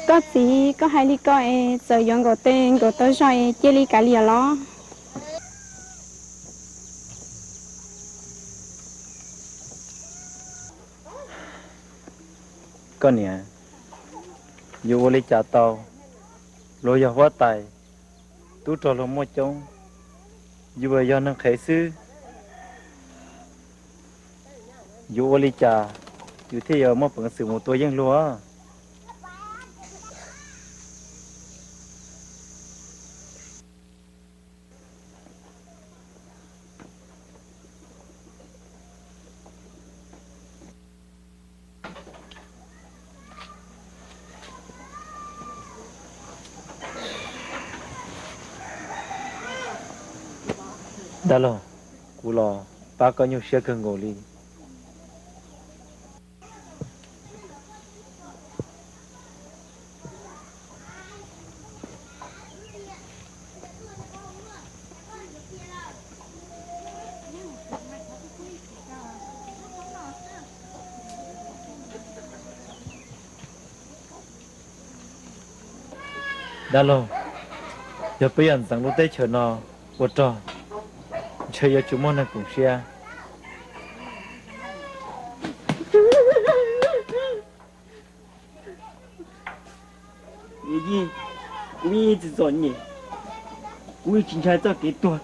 Koj txiv, koj hais li ko es txawm yuav nkaum tes nkaum taw zog es cia li kav liam los? Koj niam, yuav ua li cas tau? Luag yog huab tais, tub rog luag muaj coob, yus yog neeg qhev xwb. Yuav ua li cas yus thiaj yuav muaj peev xwm mus tua yeej luag? Dab laug, kuv los pab koj nyuaj siab kawg nkaus li. Dab laug, yog peb yam ntxeev lub teb chaws no ua rog, ntshe yuav tsis muaj neeg koom siab. Yij, kuv yeej tsis txom nyem, kuv yeej tsis ntshai txoj kev tuag.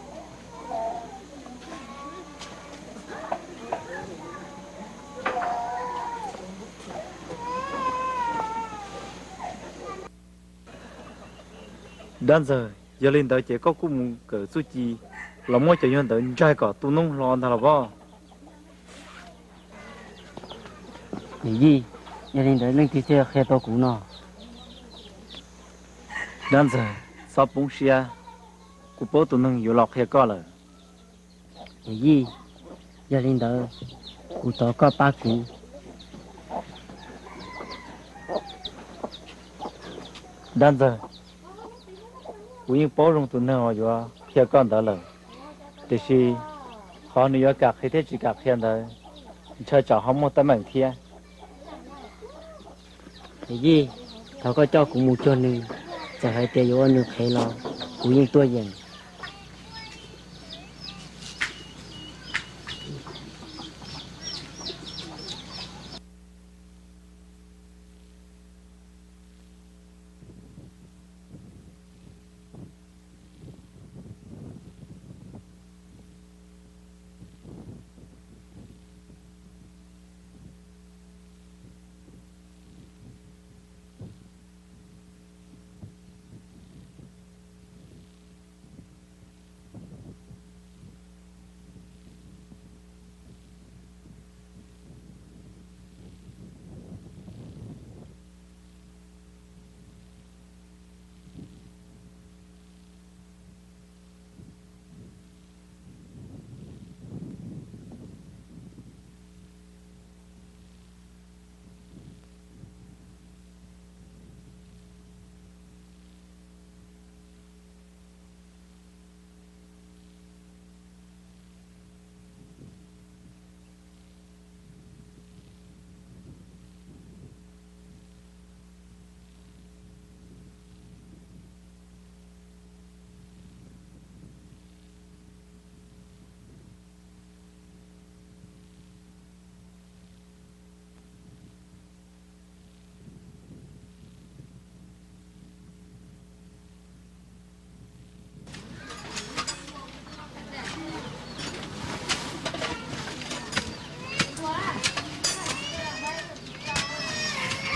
Dab ntxawg, yog li ntawd ces koj kuj mus kawm txuj ci los muab cov nyuag ntawd ntsaig kom tu noob hlo ntag los pob. Yij, yog li ntawd leej twg thiaj qhia tau kuv no? Dab ntxawg, txhob poob siab, kuv paub tus neeg yuav los qhia koj lawm. Yij, yog li ntawd kuv thov koj pab kuv. Dab ntxawg, kuv yeej paub zoo tus neeg uas yuav qhia koj ntawd lawm, tiam sis qhov nws yuav kam qhia thiab tsis kam qhia ntawd, ntshe tsam ho muaj teeb meem thiab. Yij, thov koj coj kuv mus cuag nws, txawm hais tias yuav ua nws qhev los kuv yeej tuaj yeem.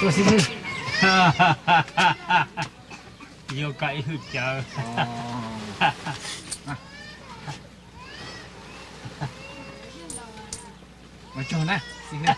Tuaj xib hwb. Yuav koj ib hwj cawv. Ua tsaug na xib hwb.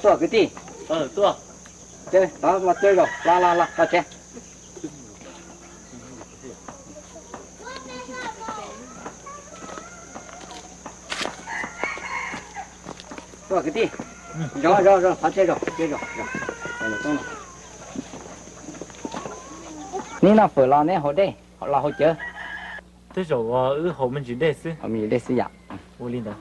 Tuaj kwv tij. Tuaj, los tsev zaum, los los los tsev. Tuaj kwv tij. Zov zov zov, thov tsev zaum, tsev zaum. Neb noj fawm los neb haus dej los haus cawv? Tej zaum wb haus me ntsis dej xwb. Haus me ntsis dej xwb yom. Ua li ntawd.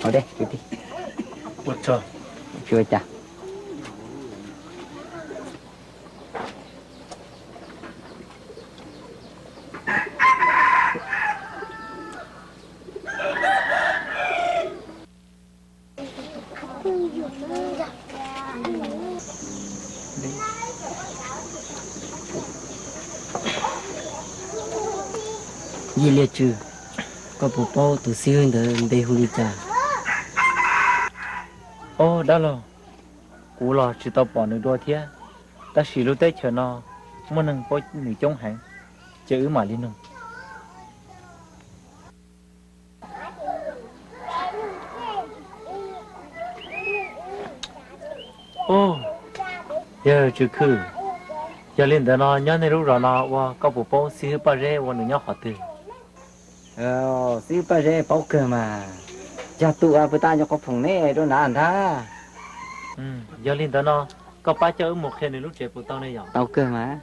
Haus dej kwv tij. Ua tsaug. Tsis ua cas. Yij Liaj Tswv, koj puas paub tus xib hwb ntawd npe hu li cas? Ob, dab laug, kuv los tsis tau pom nws dua thiab, tab sis lub teb chaws no muaj neeg paub nws coob heev, ces wb mam li nug. Yawg Tswv Khwb, yog li ntawd no nyob nej lub zos no ua koj puas paub xib hwb Paj Zeb ua nws nyob qhov twg? Xib hwb Paj Zeb paub kawg mas, yog tus uas pw tau nyuag qhuav phoom nej rau nrad ntag. Yog li ntawd no koj pab coj wb mus qhia nws lub tsev puas tau ne yom? Tau kawg mas.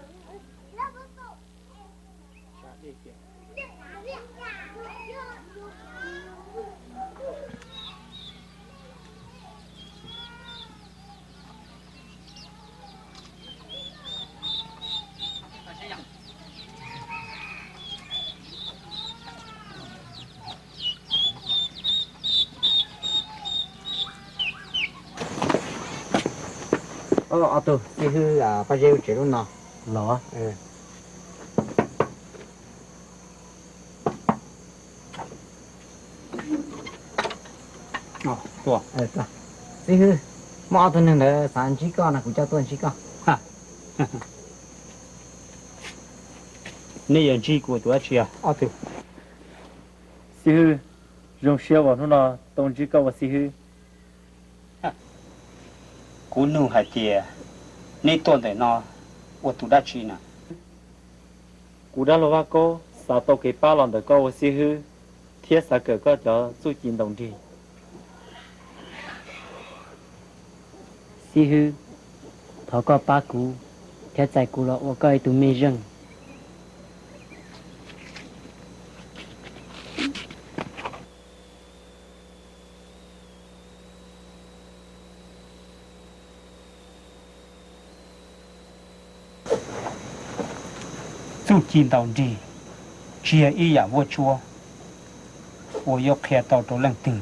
Ob tug, xib hwb Paj Zeb lub tsev lub no los. Xib hwb, muaj ob tug neeg ntawd xav ntsib koj no, kuv coj tuaj ntsib koj. Nej yuav ntsib kuv ua tus dab tsi? Ob tug. Xib hwb, zoo siab uas hnub no tau ntsib koj ua xib hwb. Kuv nug hais tias neb tuaj ntawm no ua tus dab tsi na? Kuv dab laug Vaj Kaub xav tau kev pab los ntawm koj ua xib hwb, thiab xav kawm koj cov txuj ci ntaus nrig. Xib hwb, thov koj pab kuv, thiab txais kuv los ua koj ib tug mej zeej. Txuj ci ntaus nrig tsis yog ib yam vuab tsuab uas yuav qhia tau rau leej twg.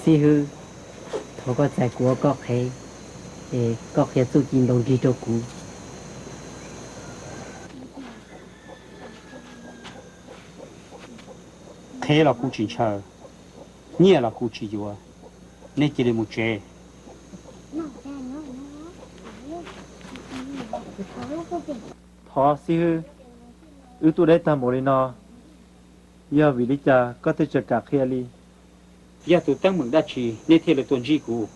Xib hwb, thov koj txais kuv ua koj qhev, es koj qhia txuj ci ntaus nrig rau kuv. Qhev los kuv tsis ntshaw, nyiaj los kuv tsis yuav, nej cia li mus tsev. Thov xib hwb, wb tuaj deb tag npaum li no, yog vim li cas koj thiaj tsis kam qhia li? Yog tus teeb meem dab tsi nej thiaj li tuaj ntsib kuv?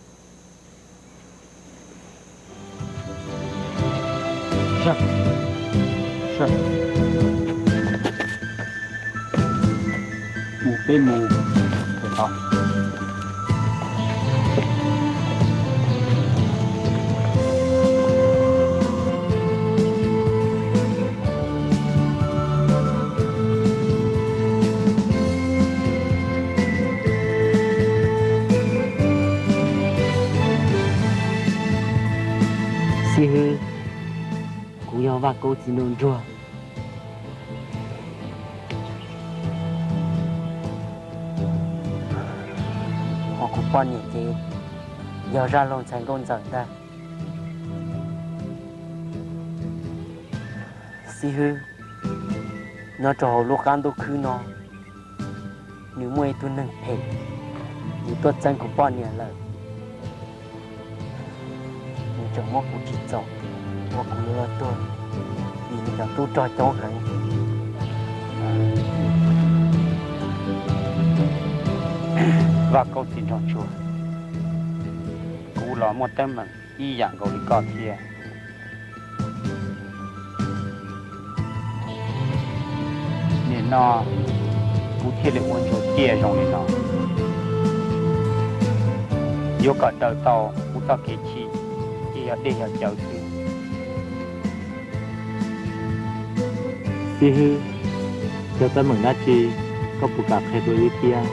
Mus peb mus. Vaj Kub txiv nraug ntsuag, ho kuv poj niam ces yog zaj laug ntxhais nkauj ntxawm ntag. Xib hwb, nyob rau hauv lub qab ntuj khwb no, nws muaj ib tug neeg phem, nws tuaj txeeb kuv poj niam lawm. Nws tseem muab kuv tsim txom, ua kuv yuav luag tuag, vim nws cov tub rog coob heev. Vaj Kub txiv nraug ntsuag, kuv los muaj teeb meem ib yam nkaus li koj thiab. Nim no kuv thiaj li ua ntsuag ciaj zoo li no, yuav kom daws tau kuv txoj kev chim, ces yog dej yog cawv xwb. Xib hwb, yog teeb meem dab tsi, koj puas kam qhia dua wb thiab?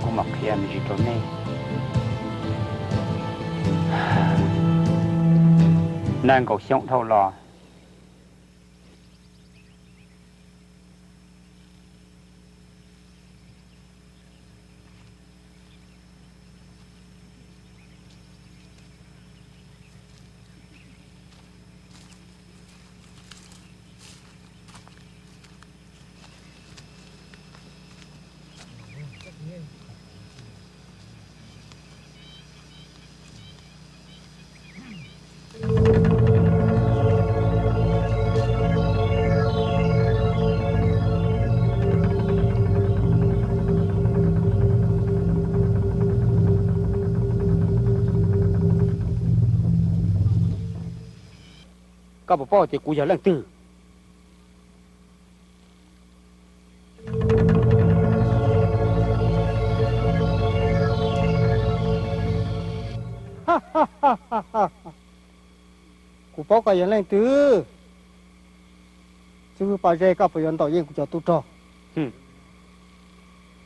Kuv mam qhia me ntsis rau nej. Nees nkaum xyoo dhau los, koj puas paub tias kuv yog leej twg? Kuv paub koj yog leej twg. Xib hwb Paj Zeb, koj puas yuav ntaus yeej kuv cov tub rog?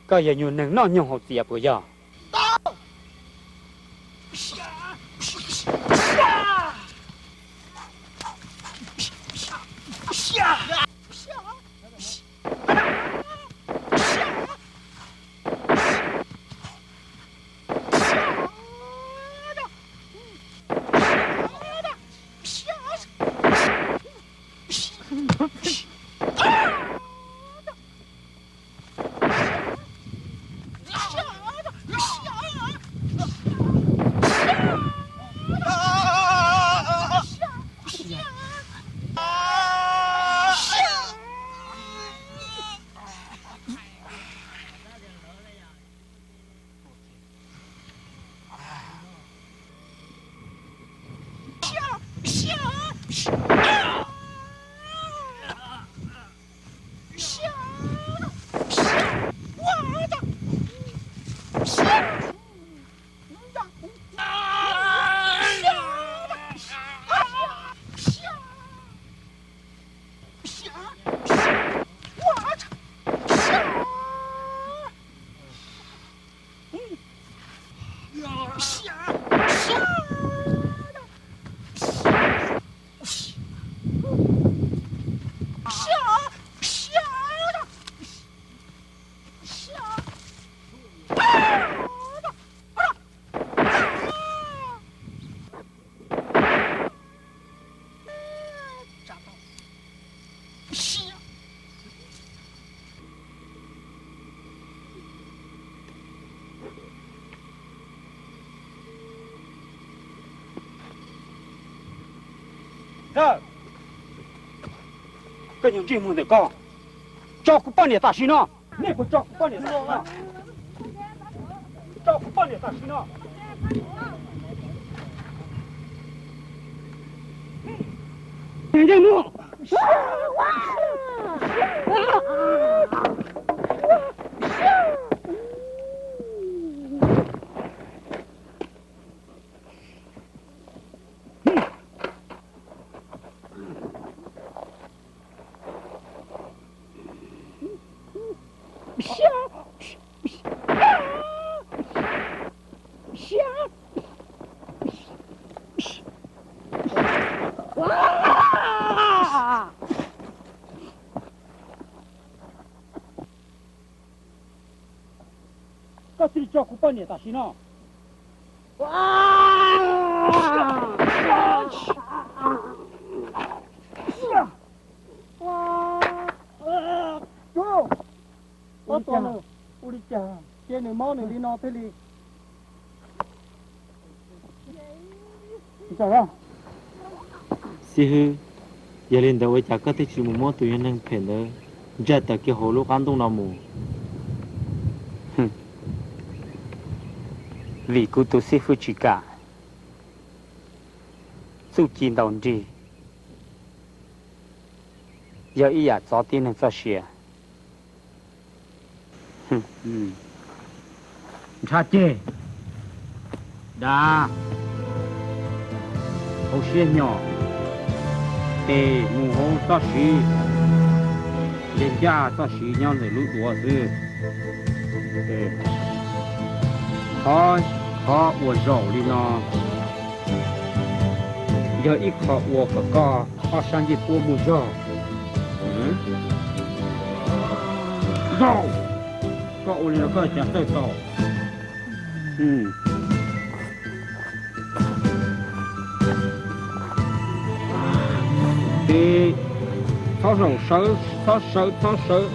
Koj yog nyuag neeg noj nyoog haus txias puas yog? Koj nyuag ntsej muag ntawm koj, tso kuv poj niam tam sim no. Nej puas tso kuv poj niam tam sim no? Tso kuv poj niam tam sim no. Ntsej muag. Koj thiaj li tso kuv poj niam tam sim no. Ua li cas, ua li cas cia nws mob nws li no thiaj li. Xib hwb, yog li ntawd ua cas koj thiaj tsis mus muab tus yog neeg phem ntawd ntsaj tawm kiag hauv lub qab ntuj no mus? Vim kuv tus xib hwb tsis kam. Txuj ci ntaus nrig yog ib yam txov tib neeg txoj sia. Ntshav ceg, dav, hauv siab nyom, tes mus hauv txoj siv, nce ncaj txoj siv nyob ntawm lub duav xwb. Qhov, qhov ua zaum li no yog ib qho ua kom koj ob sab ncej puab muaj zog. Zaum, koj ua li no koj cas txawj tau. Ces txhob zaum sawv, txhob sawv, txhob sawv.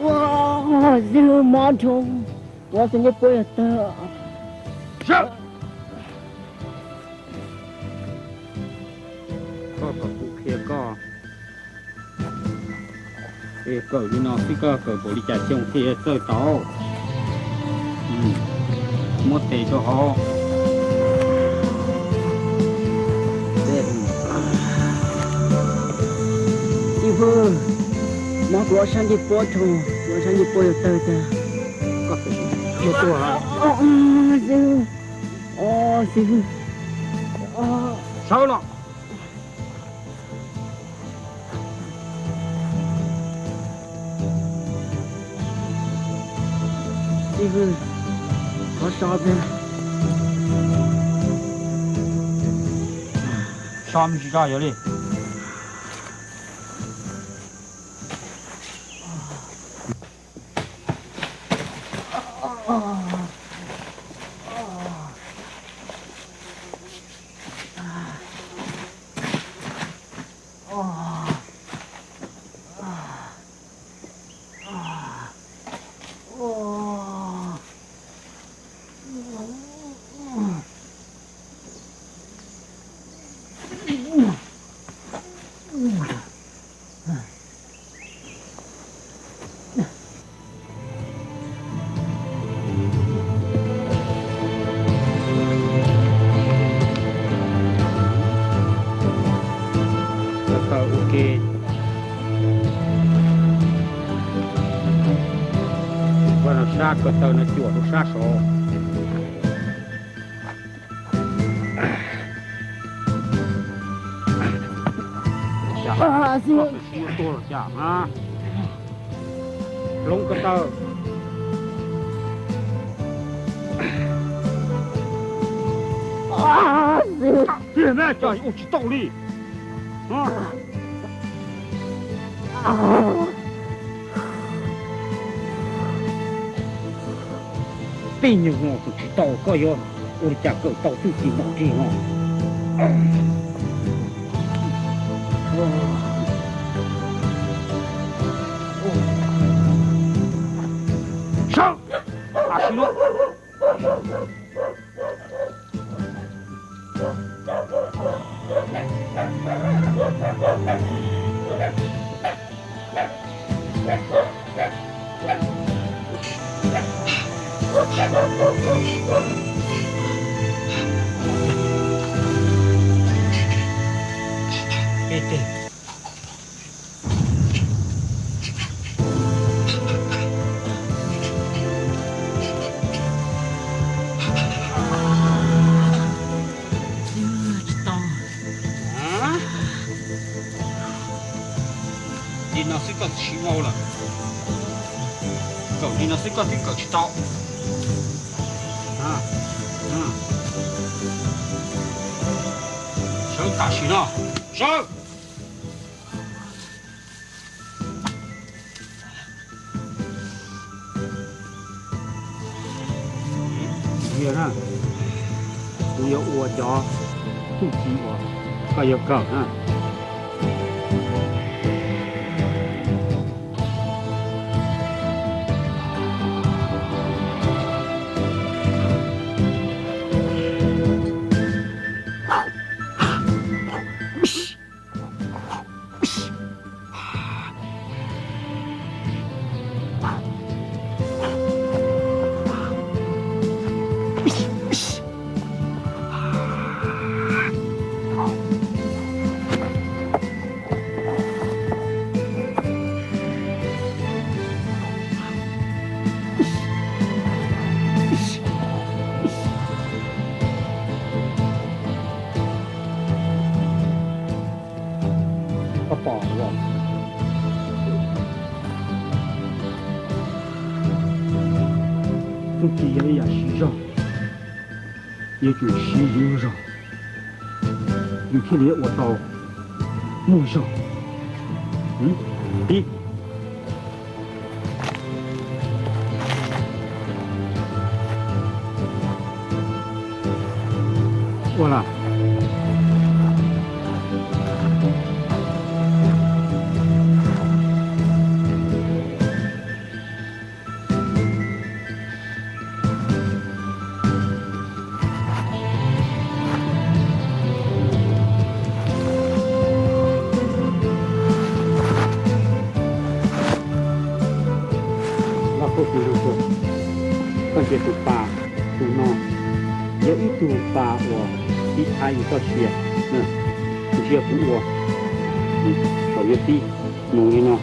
Ua, mob dhau, ua xyov ncej puab yuav tawg. Sawv. Koj kom kuv qhia koj. Es kawm li no xwb koj kawm npaum li cas xyoo thiaj txawj tau? Muab tes rau hauv. Xib hwb, mob kuv ob sab ncej puab dhau, kuv ob sab ncej puab yuav tawg tiag. Xib hwb, xib hwb, sawv los. Xib hwb, thov so thiab. So me ntsis tso yog li. Ko taw ua ke. Ua no sab ko taw no cuam rau sab saud. Xib hwb, koj siv tuag los cas na? Hloov ko taw. Tiag ne, cas ua tsis tau li. Peb nyuag hmo kawm tsis tau, koj yuav ua li cas kawm tau txuj ci ntaus nrig no? Sawv, tam sim no. Tsis tau. Li no xwb koj tsis mau lawm. Kawm li no xwb koj twb kawm tsis tau. Sawv tam sim no, sawv. Na, kuv yuav ua cov txuj ci uas koj yuav kawm na. Koj pom os, txuj ci yog ib yam siv zog, yuav tsum siv yus lub zog, yus thiaj li ua tau muaj zog. Tib, ua lawm. Koj ntsia tus pas, tus no yog ib tug pas uas tib thaiv yus txoj sia. Tus sia kuv ua, thaum yuav tib mus li no.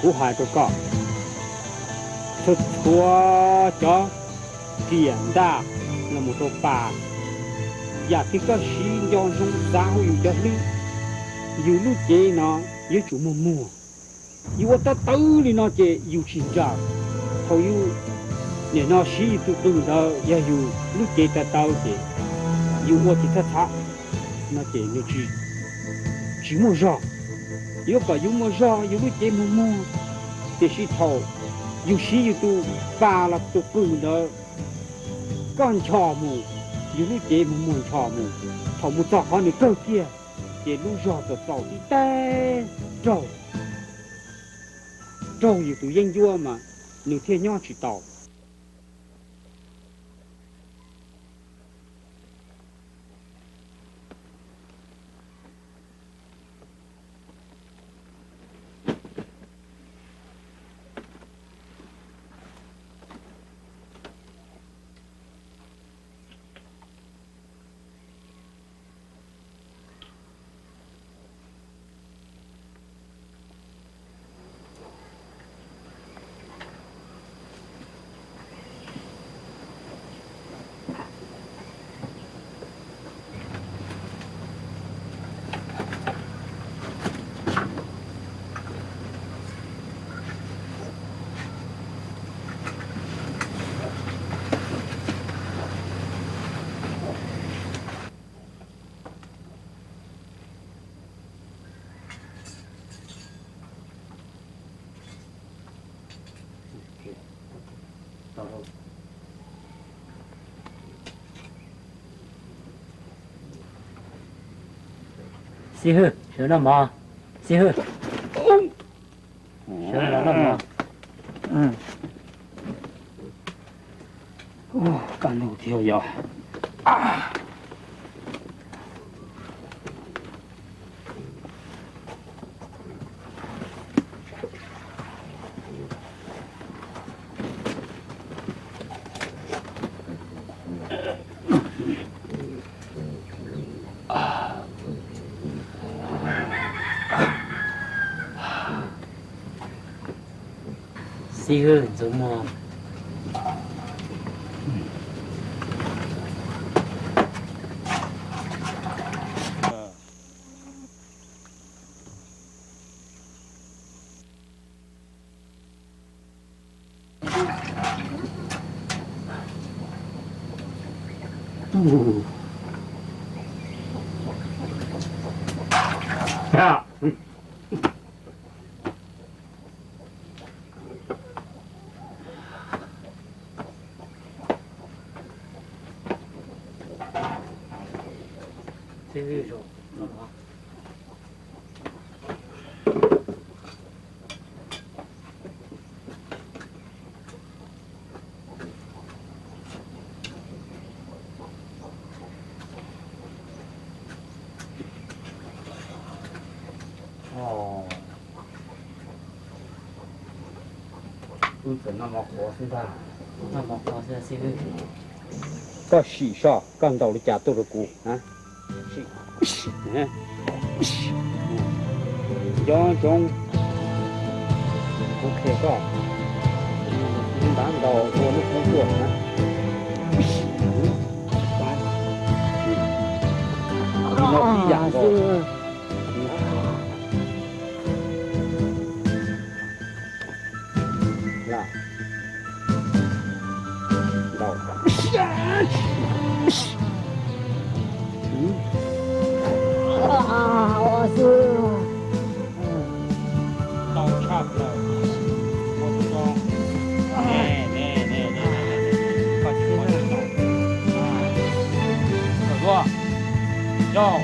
Kuv hais rau koj, txhua txhua cov riam ntaj los mus rau pas, yam twg koj siv nco ntsoov xav hauv yus cov hlwb, yus lub cev no yuav tsum muag muag. Yus ua tawv tawv li no ces yus tsis nrawm. Thaum yus nim no siv yus tus qws ntawd, yog yus lub cev tawv tawv ces yus ua tsis txhab txhab no ces nws tsis muaj zog. Yuav kom yus muaj zog, yus lub cev muag muag, tiam sis thaum yus siv yus tus pas los tus qws ntawd, koj nchos mus, yus lub cev muag muag nchos mus, thaum mus txog qhov nws kawg kiag ces lub zog txaus txaus tib teg raug, raug yus tus yeeb ncuab mas nws thiaj nyob tsis tau. Xib hwb, sawv noj mov. Xib hwb, sawv los noj mov. Kaj ntug thiab yog. Xib hwb Ntxoov Muag. Wb txawm noj mov qhuav xwb ntag. Noj mov qhuav xwb xib hwb. Koj sim soj, koj ntaus li cas tuaj rau kuv na. Nco ntsoov, kuv qhia koj, ntav ntaus ua lub koob tuaj na. Li no ib yam nkaus. Tau tshaj plaws. Ua tau. Ne, ne, ne, ne, ne, ne. Koj tsis pom tsis tau. Kawm dua. Yog.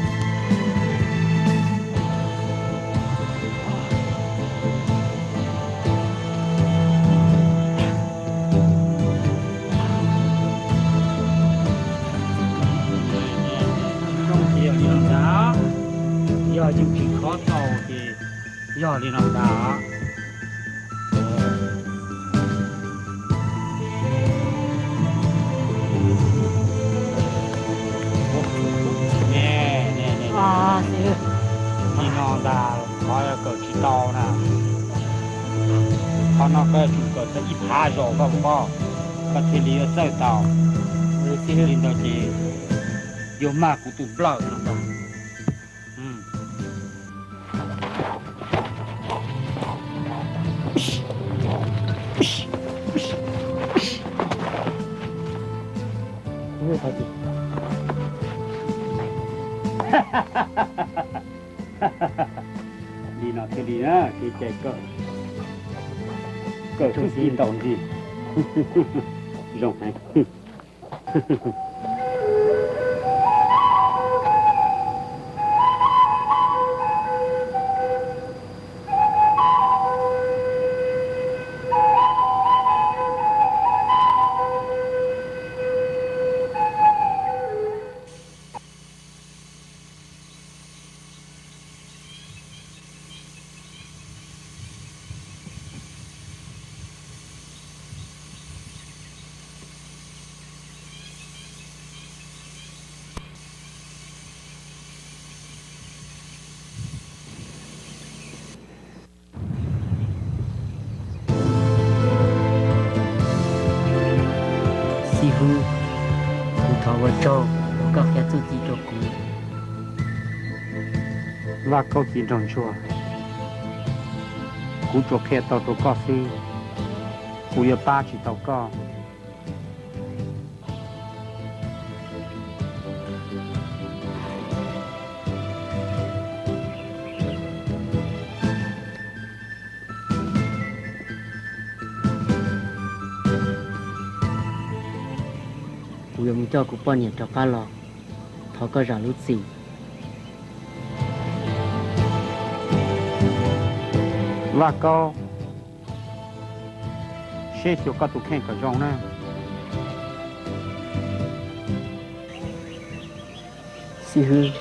Zoo ces yog li no ntag, yog yus tsis khov tau ces yog li no ntag. Li no ntag, qhov kawm tsis tau na. Qhov no koj tsum kawm tau ib phav zaus koj puas paub, koj thiaj li yuav txawj tau. Li ntawd ces yuav mag kuv tus nplawm no ntag. Li no thiaj li na, kev cai kawm, kawm txuj ci ntaus nrig. Zoo heev. Xib hwb, kuv thov ua tsaug uas koj qhia txuj ci rau kuv. Vaj Kaub txiv nraug ntsuag, kuv tsuas qhia tau rau koj xwb, kuv yuav pab tsis tau koj. Kuv yuav mus coj kuv poj niam rov qab los, thov koj zam lub txim. Vaj Kaub, seb xyuas koj tus kheej kom zoo na. Xib hwb,